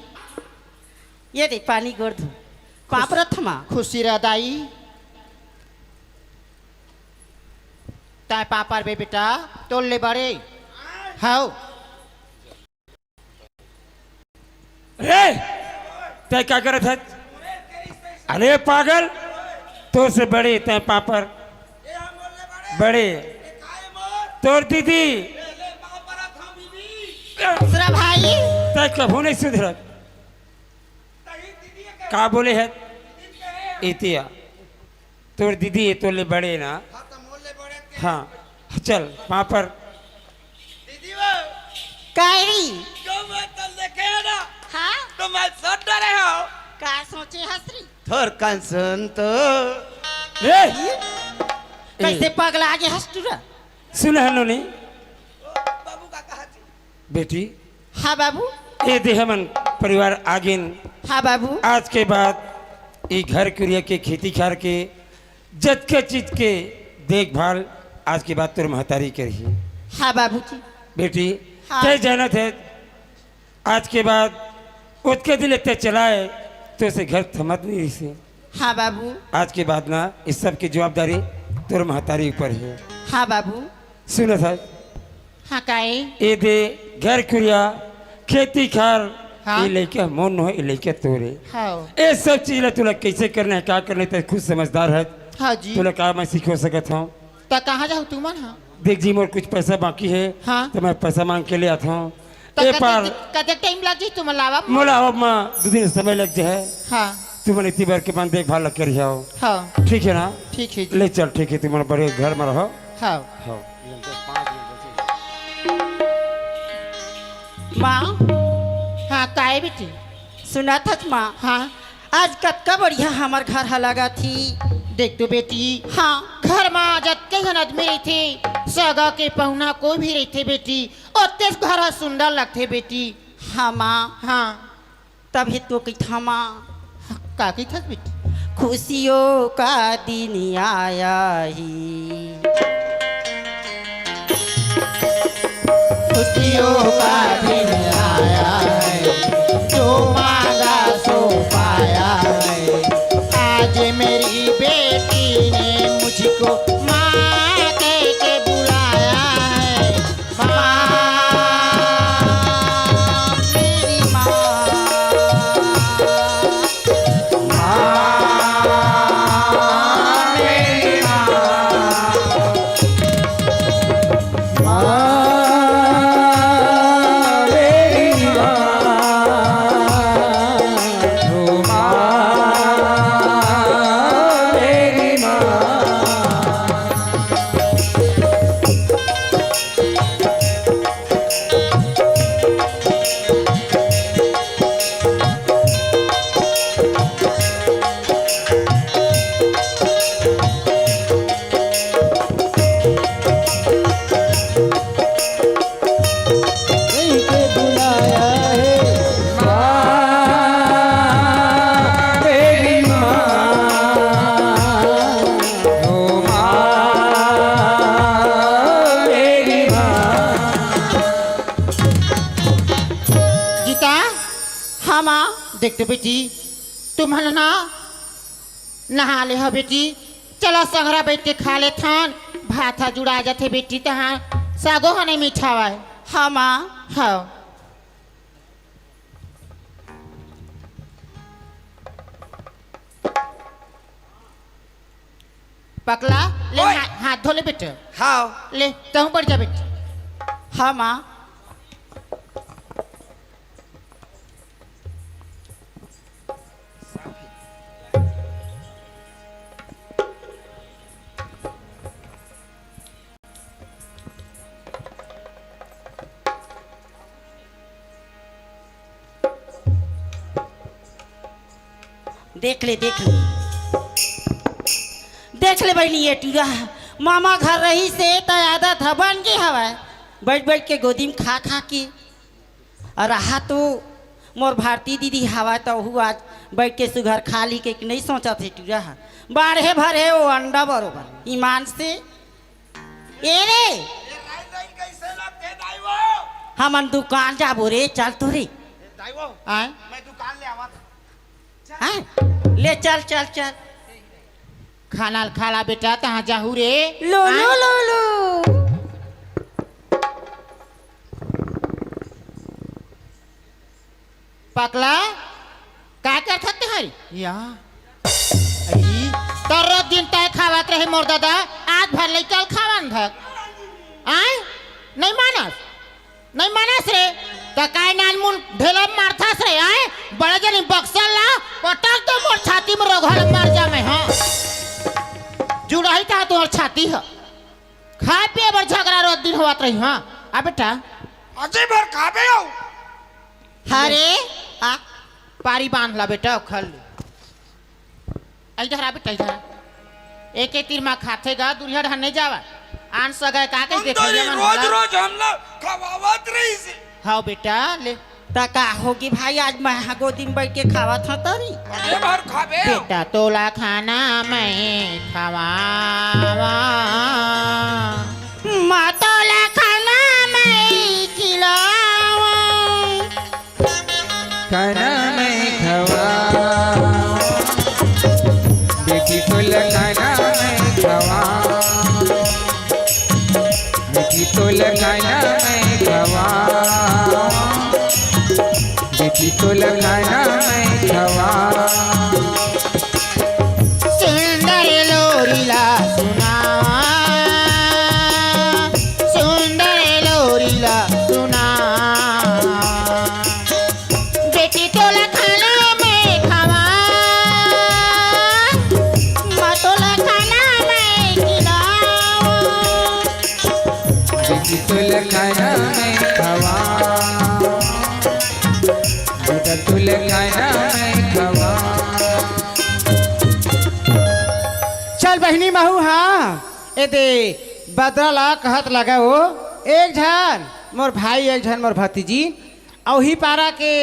ये दे पानी गोड़ धो। पाप रथ माँ। खुशी रह दाई। तै पापर बे बेटा, तोर ले बड़े। हाओ। रे, तै का करत है? अरे पागल, तोर से बड़े तै पापर, बड़े तोर दीदी। दूसरा भाई। तै कभू नहीं सुधरत। का बोले है? इतिया। तोर दीदी ये तोर ले बड़े ना। हाँ, त मोर ले बड़े ते। हाँ, चल, वहाँ पर। दीदी वो। कायरी। जो मैं तो देखे है ना, हाँ? तो मैं सोच डरे हो। का सोचे हसरी? थोर कंसन तो। ए! कैसे ए। पगला आगे हस टूरा? सुन हनो ने। ओ, बाबू का कहा थी? बेटी। हाँ बाबू। ए दे हमन परिवार आगिन। हाँ बाबू। आज के बाद ई घर कुरिया के खेती खार के जतका चीज के देखभाल आज के बाद तोर महतारी करही। हाँ बाबूजी। बेटी, हाँ। तै जानत है आज के बाद ओतके दिन ले तै चलाए तो से घर थमत नहीं रहिसे। हाँ बाबू। आज के बाद ना इस सब की जवाबदारी तोर महतारी ऊपर है। हाँ बाबू। सुन सर। हाँ, काए? ए दे, घर कुरिया, खेती खार, हाँ। ए लइका मोर नो हे, ए लइका तोरे। हाँ। ए सब चीज ला तोला कैसे करना है, का करना है, तै खुद समझदार है। हाँ जी। तोला का मैं सिखो सकत हूँ? त कहाँ जाहू तुमन हा? देख जी, मोर कुछ पैसा बाकी है, हाँ। तो मैं पैसा मांग के ले आता हूँ। त ए कतेक पार दि-, कतेक टाइम लग जाही तुमन ला आवब म? मोला आवब म दू दिन समय लग जाए। हाँ। तुमन इतनी बार के अपन देखभाल करिहाओ। हाँ। ठीक है ना? ठीक है जी। ले चल, ठीक है, तुमन बढ़िया घर में रहो। हाँ। हाँ। माँ। हाँ, काय बेटी? सुनत हस माँ? हाँ। आज कतका बढ़िया हमर घर ह लगत ही। देख तो बेटी, हाँ। घर म जतके झन आदमी रहिथे, सगा के पहुना कोई भी रहिथे बेटी, ओतेच घर ह सुंदर लगथे बेटी। हाँ माँ। हाँ। तभे तो कहिथंव माँ। का कहिथस बेटी? खुशियों का दिन आया है। खुशियों का दिन आया है, जो मांगा सो पाया है। आज मेरी बेटी ने मुझको माँ कह के बुलाया है। माँ, मेरी माँ। माँ, मेरी माँ। माँ, हाँ माँ। देख तो बेटी, तुमन ना नहा ले हो बेटी, चला संघरा बइठ के खा लेथन, भात ह जुड़ा जाथे बेटी, तहाँ सागो ह नइ मिठावय। हाँ माँ। हाँ। पकला, ले ओए। हा-, हाथ धो ले बेटा। हाँ। ले, तहूँ बइठ जा बेटा। हाँ माँ। देख ले, देख ले, देख ले बहिनी, ये टूरा मामा घर रहिसे त आदत ह बन गे हवय, बइठ बइठ के गोदी म खा खा के। अउ रहा तो मोर भारती दीदी हवय, त ओहू आज बइठ के सुघर खा लिही के नइ सोचत हे टूरा ह। बाढ़े भर हे वो अंडा बरोबर ईमान से। ए रे, हमन दुकान जाबो रे, चल तो रे। आय? ले चल, चल, चल। खाना ल खा ला बेटा, तहाँ जाहू रे। लो, लो, आय? लो, लो। पकला, का करथस तेहर? या। अई, तरो दिन तय खावत रहे मोर ददा, आज भर लइका ल खावन धक। आय? नइ मानस? नइ मानस रे? त काय नानमुन ढेला मारथस रे, आय? बड़े जनी बक्सा ला पटक दो मोर छाती म, रोगहा ल मर जा मैं, हाँ। जुड़ाही त तुँहर छाती ह। खाए पिए बर झगरा रोज दिन होवत रही, हाँ। आ बेटा। अजी भर खाबे हो। हरे, आ, पारी बांध ला बेटा, खा ले। इधर आ बेटा, इधर आ। एके तीर मा खाथे गा, दुरिहा ढान नइ जावा। आन सगा का कहि देखा, रोज रोज हमला खवावत रहिसे। हव बेटा, ले। त का होगे भाई, आज मैं हा गोदी म बइठ के खावत हँव तरी। अरे भर खाबे। बेटा तोला खाना मैं खवावा। माँ तोला खाना मैं खिलावा। खाना मैं खवावा। बेटी तोला खाना मैं खवावा। बेटी तोला खाना मैं खवावा। बेटी तोला खाना मैं खवावा। सुंदर लोरी ला सुनावा। सुंदर लोरी ला सुनावा। बेटी तोला खाना मैं खवावा। माँ तोला खाना मैं खिलावा। बेटी तोला खाना मैं खवावा। बेटा तोला खाना मैं खवावा। चल बहिनी महू, हाँ, एदे बदरा ला कहत लगा हो, एक झन मोर भाई, एक झन मोर भतीजी, अउ ही पारा के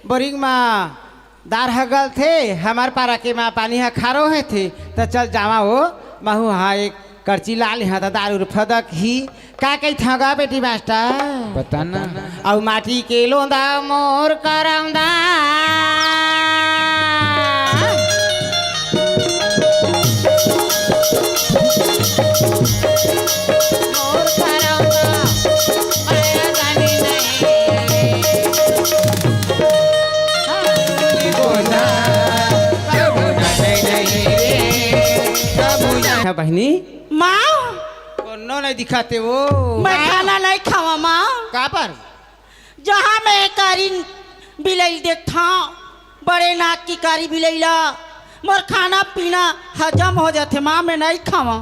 बोरिंग मा दार ह गलथे, हमर पारा के मा पानी ह खारो होथे, त चल जावा हो, महू हा एक करची ला लेहा, त दार उर फदकही। का कहिथव गा बेटी मास्टर? बता ना। अउ माटी के लोंदा मोर करौंदा। अच्छा बहिनी। माँ। कोनो नहीं दिखाते वो। मैं खाना नहीं खावा माँ। का पर? जहाँ मैं कारी बिलई देखथव, बड़े नाक की कारी बिलई ला, मोर खाना पीना हजम हो जाथे माँ, मैं नहीं खावा।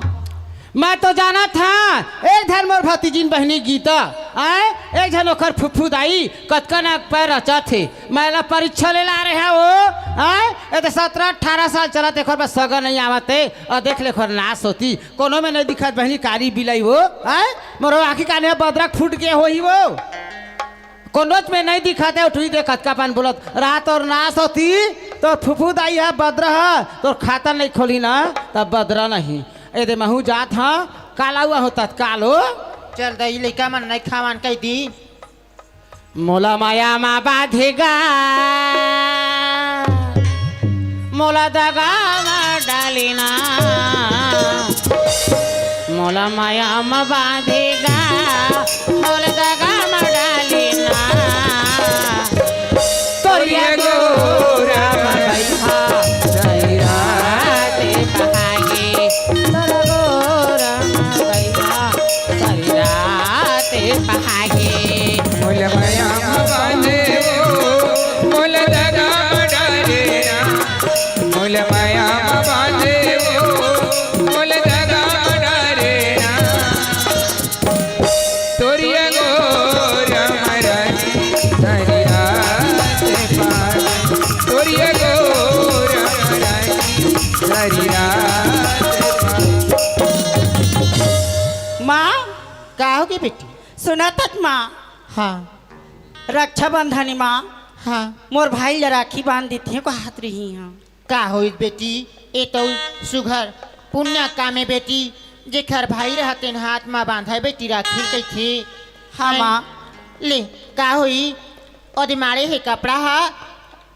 मैं तो जानत हँव, एक झन मोर भतीजिन बहिनी गीता, आय, एक झन ओकर फुफू दाई, कतका ना पैर रचत हे। मैं ला परीक्षा ले ला रहे हँव, आय, ए तो सतरा अठारा साल चलत, एकर बस सगा नहीं आवत हे, अउ देख ले एकर नास होती, कोनो में नहीं दिखत बहिनी कारी बिलई वो, आय, मोर आँखी काने बदरा फूट गे होही वो। कोनोच में नहीं दिखाते, उठवी दे कतका पान बोलत, रात अउ नास होती, तोर फुफू दाई ह, बदरा ह, तोर खाता नहीं खोली ना, तब बदरा नहीं। ए दे महू जात हँव, काला हुआ हो तत्काल हो। चल दई लइका मन नहीं खावन कहि दी। मोला माया मा बाधेगा। मोला दगा म डालिना, मोला माया म बांधेगा, मोला दगा म डालिना। तोरिया गोरा म बैठा, सैरा ते पहागे, तोरा गोरा म बैठा, सैरा ते पहागे। मोला माया म बांधे ओ, मोला दगा म डाले ना। मोला माया म बांधे ओ, मोला दगा म डाले ना। तोरिया गोरा म रानी, सारी रात पार। तोरिया गोरा म रानी, सारी रात पार। माँ, का होगे बेटी? सुनत हस माँ? हाँ। रक्षाबंधन माँ, हाँ। मोर भाई ला राखी बांध देथे, कहत रही हँव। का होइस बेटी, ए तो सुघर पुण्य काम ए बेटी, जेखर भाई रहय तेन हाथ म बांधय बेटी राखी कहिथे। हाँ माँ। ले, का होई, ओदे माड़े हे कपड़ा ह,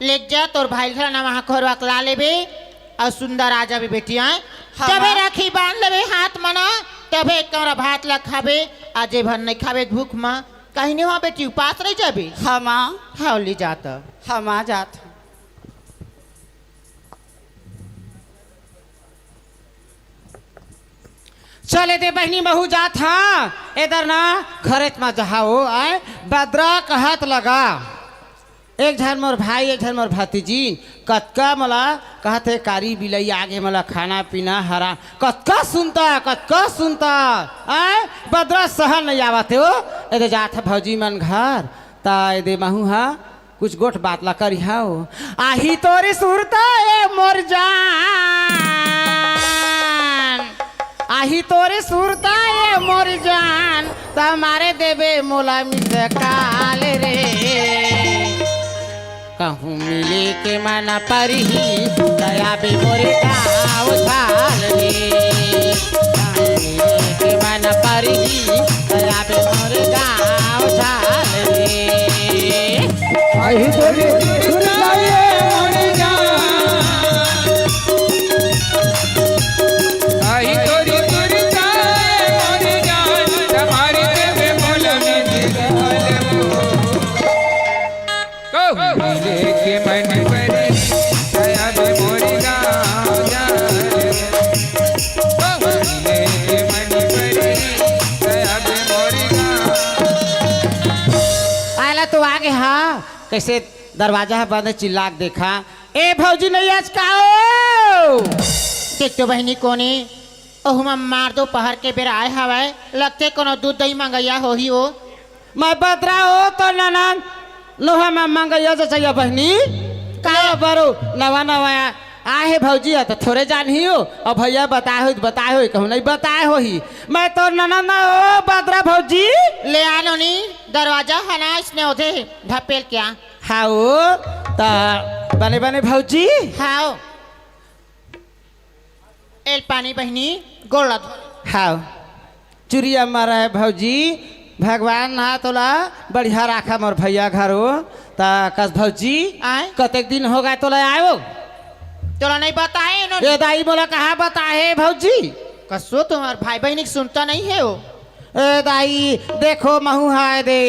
लेग जा, तोर भाई ल घला नवा ह खोरवा के ला लेबे, अउ सुंदर आ जाबे बेटी, आय। हाँ, तभे माँ। राखी बांध लेबे हाथ म ना, तभे एक कमरा भात ला खाबे, आ जे भर नइ खाबे भूख म, कहीं नहीं हुआ बेटी, उपास रह जाबे। हाँ, माँ। हाँ, ले जात। हाँ, माँ, जात। चल ए दे बहिनी, महू जात हँव, एदर ना घरेच म जहा ओ, आय, बदरा कहत लगा। एक झन मोर भाई, एक झन मोर भतीजी, कतका मोला कहत हे, कारी बिलई आगे मोला खाना पीना हरा, कतका सुनता, कतका सुनता, आय, बदरा सहन नइ आवत हे ओ, एदे जात हँव भौजी मन घर, त एदे महू ह कुछ गोठ बात ला करिहँव। आही तोरी सुरता ए मोर जान, आही तोरी सुरता ए मोर जान, त मारे देबे मोला मिस काल रे। कहूँ मिले के मन परही, त आबे मोरे गाँव झाल रे। कहूँ मिले के मन परही, त आबे मोरे गाँव झाल रे। आही तोरी सुरता ए मोर जान। आही तोरी सुरता ए मोर जान। त मारे देबे मोला मिस काल रे। कहूँ मिले के मन करे, त आबे मोरे गाँव झाल रे। कहूँ मिले के मन करे, त आबे मोरे गाँव। आय ला तो आगे, हाँ, कइसे दरवाजा ह बंद हे, चिल्ला के देखा। ए भौजी, नइ आस का ओ? देख तो बहिनी, कोने ओहू म मार दो, पहर के बेरा आय हवय, लगथे कोनो दूध दही मंगइया होही ओ। मैं बदरा ओ, तोर ननंद नोहा म मंगइया जचइया बहिनी। का? लो बरो, नवा नवा आ, आय हे भौजी, आ त थोरे जानही ओ, अउ भइया बताय होही त बताय होही, कहूँ नइ बताय होही। मैं तोर ननंद ओ बदरा भौजी। ले आ नोनी, दरवाजा ह ना अइसने होथे, ढपेल के आ। हाँ ओ, त बने बने भौजी। हाँ ओ। एल पानी बहिनी, गोड़ ला धो। हाव। चुरिया मरय भौजी, भगवान ह तोला बढ़िया राखय मोर भइया घरो। त कस भौजी, आय? कतेक दिन होगे तोला आय ओ? तोला नइ बताय ओ? ए दाई, मोला कहाँ बताय हे भौजी? कसो तुम्हर भाई बहिनी के सुनता नइ हे ओ। ए दाई, देखो महूँ ह ए दे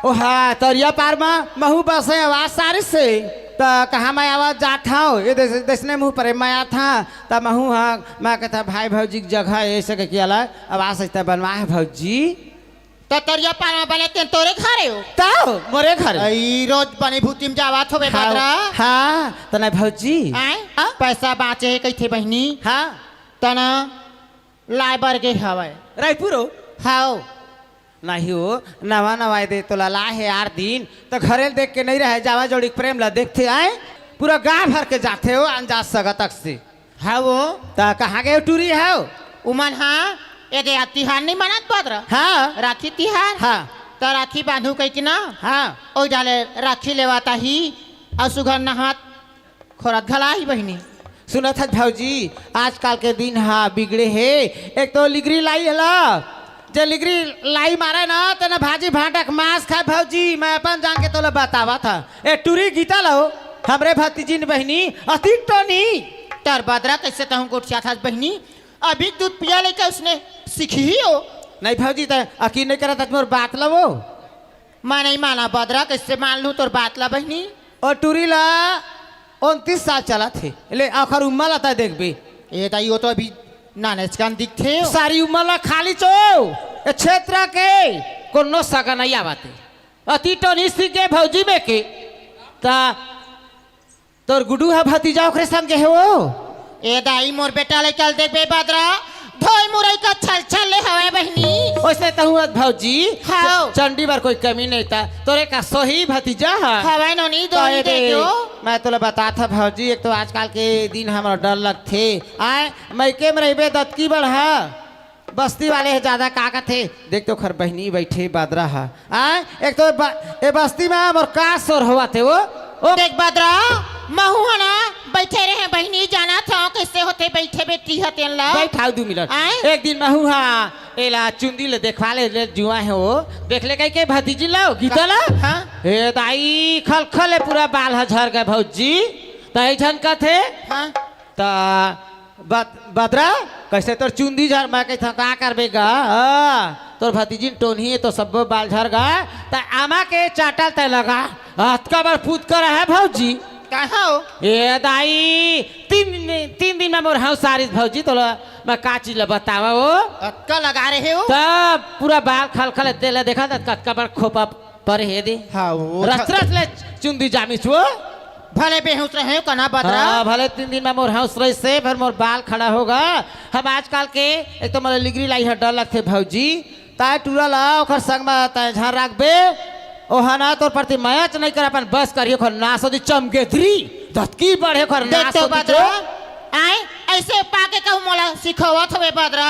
ओहा, तरिया पार म महूँ बसे आवाज सारिस हे, त कहाँ मैं आवाज जात हँव, ए देस-, देसने मुँह परे मैं आत हँव, त महूँ ह, मैं कहत हँव, भाई भौजी के जगह ए, अइसे कहिके अलग आवाज अइसे बनवाय हे भौजी। त तरिया पार म बने तेन तोरे घर हे ओ? त मोरे घर। अई, रोज बनी भूती म जावत होबे हाँ, बदरा। हाँ, त नहीं भौजी। आय? हाँ? पैसा बाँचे हे कहिथे बहिनी। हाँ। त ना लाय बर गे हवय। रायपुर ओ? हाँ ओ। नहीं ओ, नवा नवा ए दे तोला लाय हे आठ दिन, त घरे ल देख के नइ रहय, जावय जोड़ी के प्रेम ल देखथे आय, पूरा गाँव भर के जाथे ओ, अनजात सगा तक से। हाँ ओ। त कहाँ गे टूरी हव? उमन हा, ए दे तिहार नइ मनात बदरा? हाँ। राखी तिहार? हाँ। त राखी बांधहूँ कहिके ना? हाँ। ओ जाले राखी लेवत आही, अउ सुघर नहात खोरत घला आही बहिनी। सुनत हस भौजी, आजकल के दिन ह बिगड़े हे। एक तो लिगरी लाई हला, जे लिगरी लाई मारे ना, तेन भाजी भांटा के मांस खाय भौजी। मैं अपन जान के तोला बतावत हँव। ए टूरी गीता लो, हमरे भतीजिन बहिनी, अति टोनी। तोर बदरा कइसे तहूँ गोठियाथस बहिनी? अभी दूध पिया लइका उसने सीखी ही हो। नहीं भौजी, त अकीन नहीं करत, मोर बात ला वो। मैं नहीं माना बदरा, कइसे मान लूँ तोर बात ला बहिनी? ओ टूरी ला उनतीस साल चलत हे। ले, ओखर उम्मर ला तैं देखबे। ए दाई, वो तो अभी नानेचकन दिखथे। सारी उम्मर ला खाली चो, ए क्षेत्र के कोनो सगा नहीं आवत हे। अति टोनी सीख गे भौजी में के। त तोर गुडू ह भतीजा ओकरे संग गे हे वो। ए दाई, मोर बेटा लइका ल देखबे बदरा, धोई मुरई का छल छल ले हवय बहिनी। ओइसने तहूँ अस भौजी, हाँ। चंडी बर कोई कमी नहीं त। तोरे का सोही भतीजा ह। हवय नोनी, त दोही ए दे दे, दो। मैं तोला बतात हँव भौजी, एक तो आजकल के दिन हमर डर लगथे। आय, मइके में रहिबे दतकी बढ़ा। बस्ती वाले ह जादा का कथे? देख तो ओखर बहिनी बइठे बदरा ह। आय, एक तो ब-, ए बस्ती म मोर का सोर होवत हे वो? ओ देख बदरा, महू ह ना बइठे रहे बहिनी, जानत हँव कइसे होथे बइठे बेटी ह तेन ला। बइठाव दू मिनट। आय? एक दिन महू ह एला चुंदी ले देखवा ले, ले जुआ हे वो। देख ले कहिके भतीजी ला, गीता ला। हाँ। ए दाई, खलखल हे पूरा बाल ह झर गे भौजी। तहीं झन कथे। हाँ। त बद-, बदरा, कइसे तोर चुंदी झर? मैं कहिथँव, का करबे गा? हाँ, तोर भतीजिन टोनही हे, तोर सब्बो बाल झर गे। त आमा के चाटा ल तैं लगा, अतका बड़ फुतकर हे भौजी। कहाँ हो? ए दाई, तीन दिन, तीन दिन म मोर हँव सारिस भौजी, तोला मैं का चीज ला बतावँव वो। अतका लगा रहे हो? त पूरा बाल खलखल हे, तेला देखा त अतका बड़ खोपा परे हे दे। हाँ, वो रच रच ले चुंदी जामिस वो। भले बेहोश रहे कना बदरा। हाँ, भले तीन दिन म मोर हँव रहिसे, फेर मोर बाल खड़ा हो गे। हम आजकल के, एक तो मोला लिगरी लाई ह डर लगथे भौजी। तैं टूरा ला ओखर संग म तैं झन राखबे। ओहा ना तोर प्रति मयाच नहीं कर, अपन बस करियो ओखर नास हो दी चमगेदरी। दतकी बढ़े ओखर देख नास तो हो दी बदरा। जो। आय, अइसे पाके कहूँ मोला सिखावत हवे बदरा।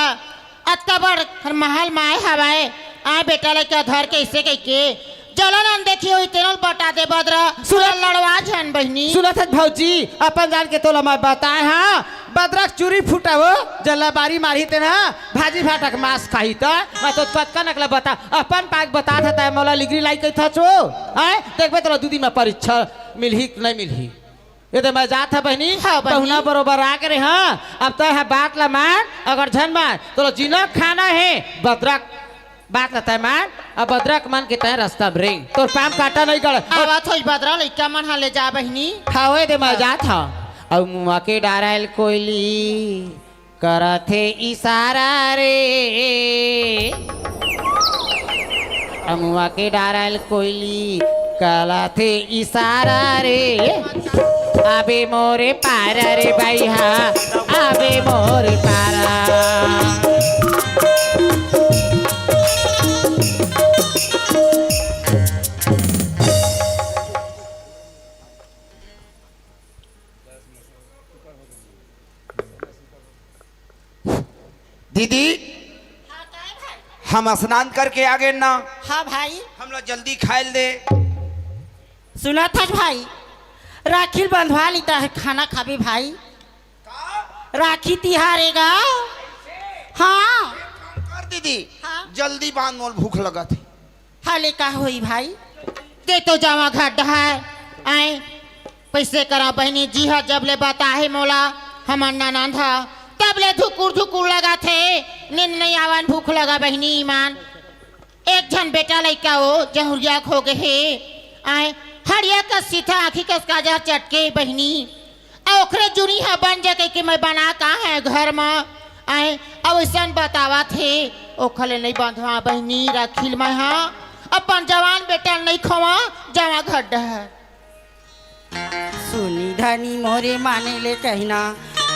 अतका बड़ हर महल म आय हवय, आय बेटा लइका धर के अइसे कहिके, जलन अनदेखी होही तेनो ल बता दे बदरा, सुनत तोला लड़वा झन बहिनी। सुनत हस भौजी, अपन जान के तोला मैं बताए हँव, बदरा के चूरी फूटा वो, जल्ला बारी मारही तेन ह, भाजी भाटा के मांस खाही त, मैं तो कतका नकला बता, अपन पाक बतात हँव, तैं मोला लिगरी लाई कहिथस वो, आय, देखबे तोला दू दिन म परीक्षा मिलही कि नहीं मिलही। ए दे मैं जात हँव बहिनी, हाँ, बहिनी। पहुना बरोबर आ गे रे, हाँ। अब तैं ह बात ला मान, अगर झन मान, तोला जीना खाना हे, बदरा के बात ला तैं मान, अब बदरा के मन के तैं रस्ता म रेंग। तोर पाम कांटा नहीं गड़। आवत होही बदरा, लइका मन ह ले जा बहिनी। हाँ, ए दे मैं जात हँव। अउ मुआ के डारल कोयली करथे इशारा रे, अमुआ के डारल कोयली करथे इशारा रे। आबे मोरे पारा रे बइहा, आबे मोरे पारा। दीदी, हाँ, काय भाई? हम स्नान करके आ गेन ना। हाँ भाई। हमला जल्दी खाय ल दे। सुनत हस भाई, राखी ल बंधवा ली त खाना खाबे भाई। का? राखी तिहार ए गा। हाँ। एक काम कर दीदी, हाँ। जल्दी बांध, मोला भूख लगत हे। हाले का होही भाई? दे तो जावँव घर डहर। आय, कइसे करँव बहिनी, जी ह जब ले बताहे मोला, हमर ननंद ह, तब ले धुकुर धुकुर लगथे, नींद नइ आवय, भूख लगा बहिनी ईमान। एक झन बेटा लइका ओ जहुरिया के हो गे हे। आय, हरिया कस सीधा आँखी कस काजर चटके बहिनी। अउ ओखरे जुनी ह बन जा कहिके मैं बना का हँव घर म। आय, अउ अइसन बतावत हे, ओखर ले नइ बंधवा बहिनी, राखी ल मैं ह अपन जवान बेटा ल नइ खवावँव, जावँव घर डहर। सुनी धनी मोरे माने ले कहिना,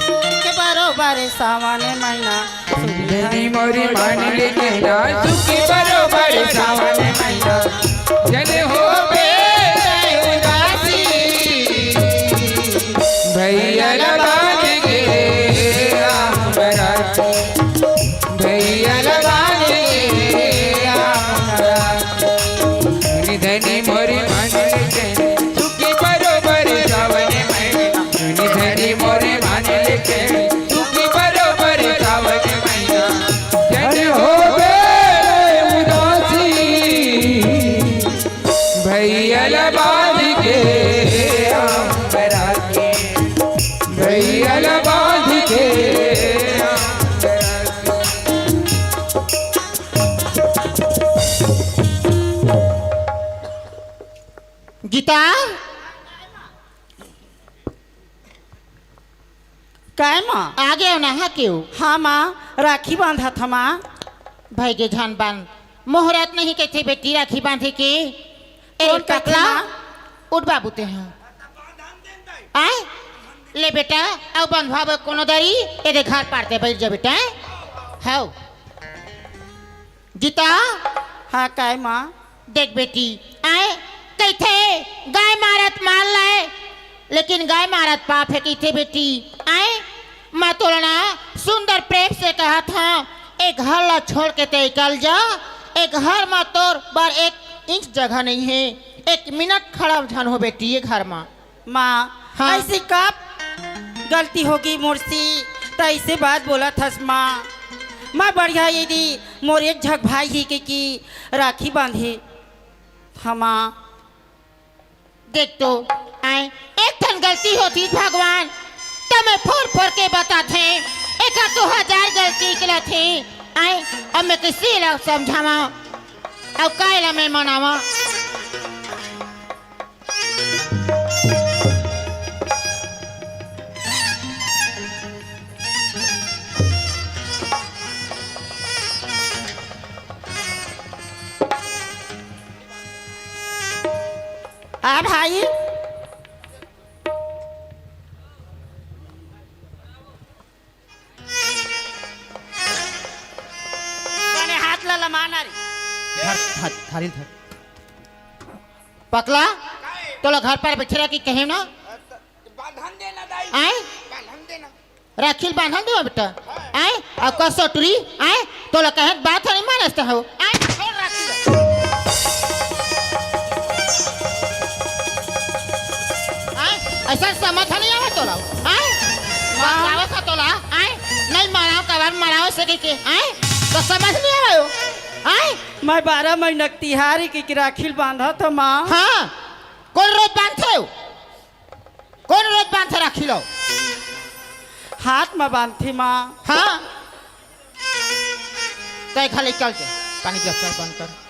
के बरोबर सावन महीना। सुनी धनी मोरे माने ले कहिना, सुखी बरोबर सावन महीना। जन होबे उदासी, भैया ल बांध के राम राखी, भैया ल बांध के राम राखी। धनी मोरे माने ले कहिना, सुखी बरोबर सावन महीना। धनी मोरे माने ले कहिना, सुखी बरोबर सावन महीना। जन होबे उदासी, भैया ल बांध के राम। गल बांध के। गीता, काय माँ? आ गए ना, हाँ, क्यों? हाँ माँ, राखी बांधत हँव माँ। भाई के झन बांध, मुहूर्त नहीं कहते बेटी राखी बांधे के। ए, कौन कहथे पतला, माँ? उठ बाबू ते हाँ। आय, ले बेटा, अउ बंधवाबो कोनो दरी, एदे घर पार ते बैठ जा बेटा, आय? हव। गीता। हाँ, काय माँ? देख बेटी, आय, कहिथे, गाय मारत मार ले, लेकिन गाय मारत पाप हे कहिथे बेटी, आय, मैं तोला ना सुंदर प्रेम से कहत हँव, ए घर ला छोड़ के ते निकल जा, ए घर म तोर बर एक इंच जगह नहीं हे, एक मिनट खड़ा झन हो बेटी, ए घर म। माँ, हाँ। ऐसी का गलती होगे मोर से, त ऐसे बात बोलत हस माँ। मैं बढ़िया ये दी, मोर एक झक भाई ही के की राखी बांधे। हाँ माँ। देख तो, आय, एक ठन गलती होतिस भगवान, त मैं फोर फोर के बताथँव, एकर तो हजार गलती निकलथे, आय, अब मैं कइसे ला समझावँव, अउ काय ला मैं मनावँव? आ भाई, बने हाथ ला लमाना रे। धर, धर, धर, धर। पकला, तोला घर पर बैठे रह के कहे ना? बांधन देना दाई। आय? बांधन देना। राखी ल बांधन देवा बेटा। आय? अउ कसोटरी, आय? तोला कहत बात ह नहीं मानस त हो। आय? छोड़ राखी ल। आय? ऐसा समझ नहीं आवे तोला। आय? माँ। बतावा था तोला। आय? नहीं मनाओ कबर मनाओ से के, आय? तो समझ नहीं आवे हो। आय? मैं बारह महीना के तिहारी की, की राखी ल बांधत हँव माँ। हाँ। कोन रोज बांधथे हो? कोन रोज बांधथे राखी ल? हाथ म बांधथे माँ। हाँ। तैं घले चल के पानी के अफसर बंद कर।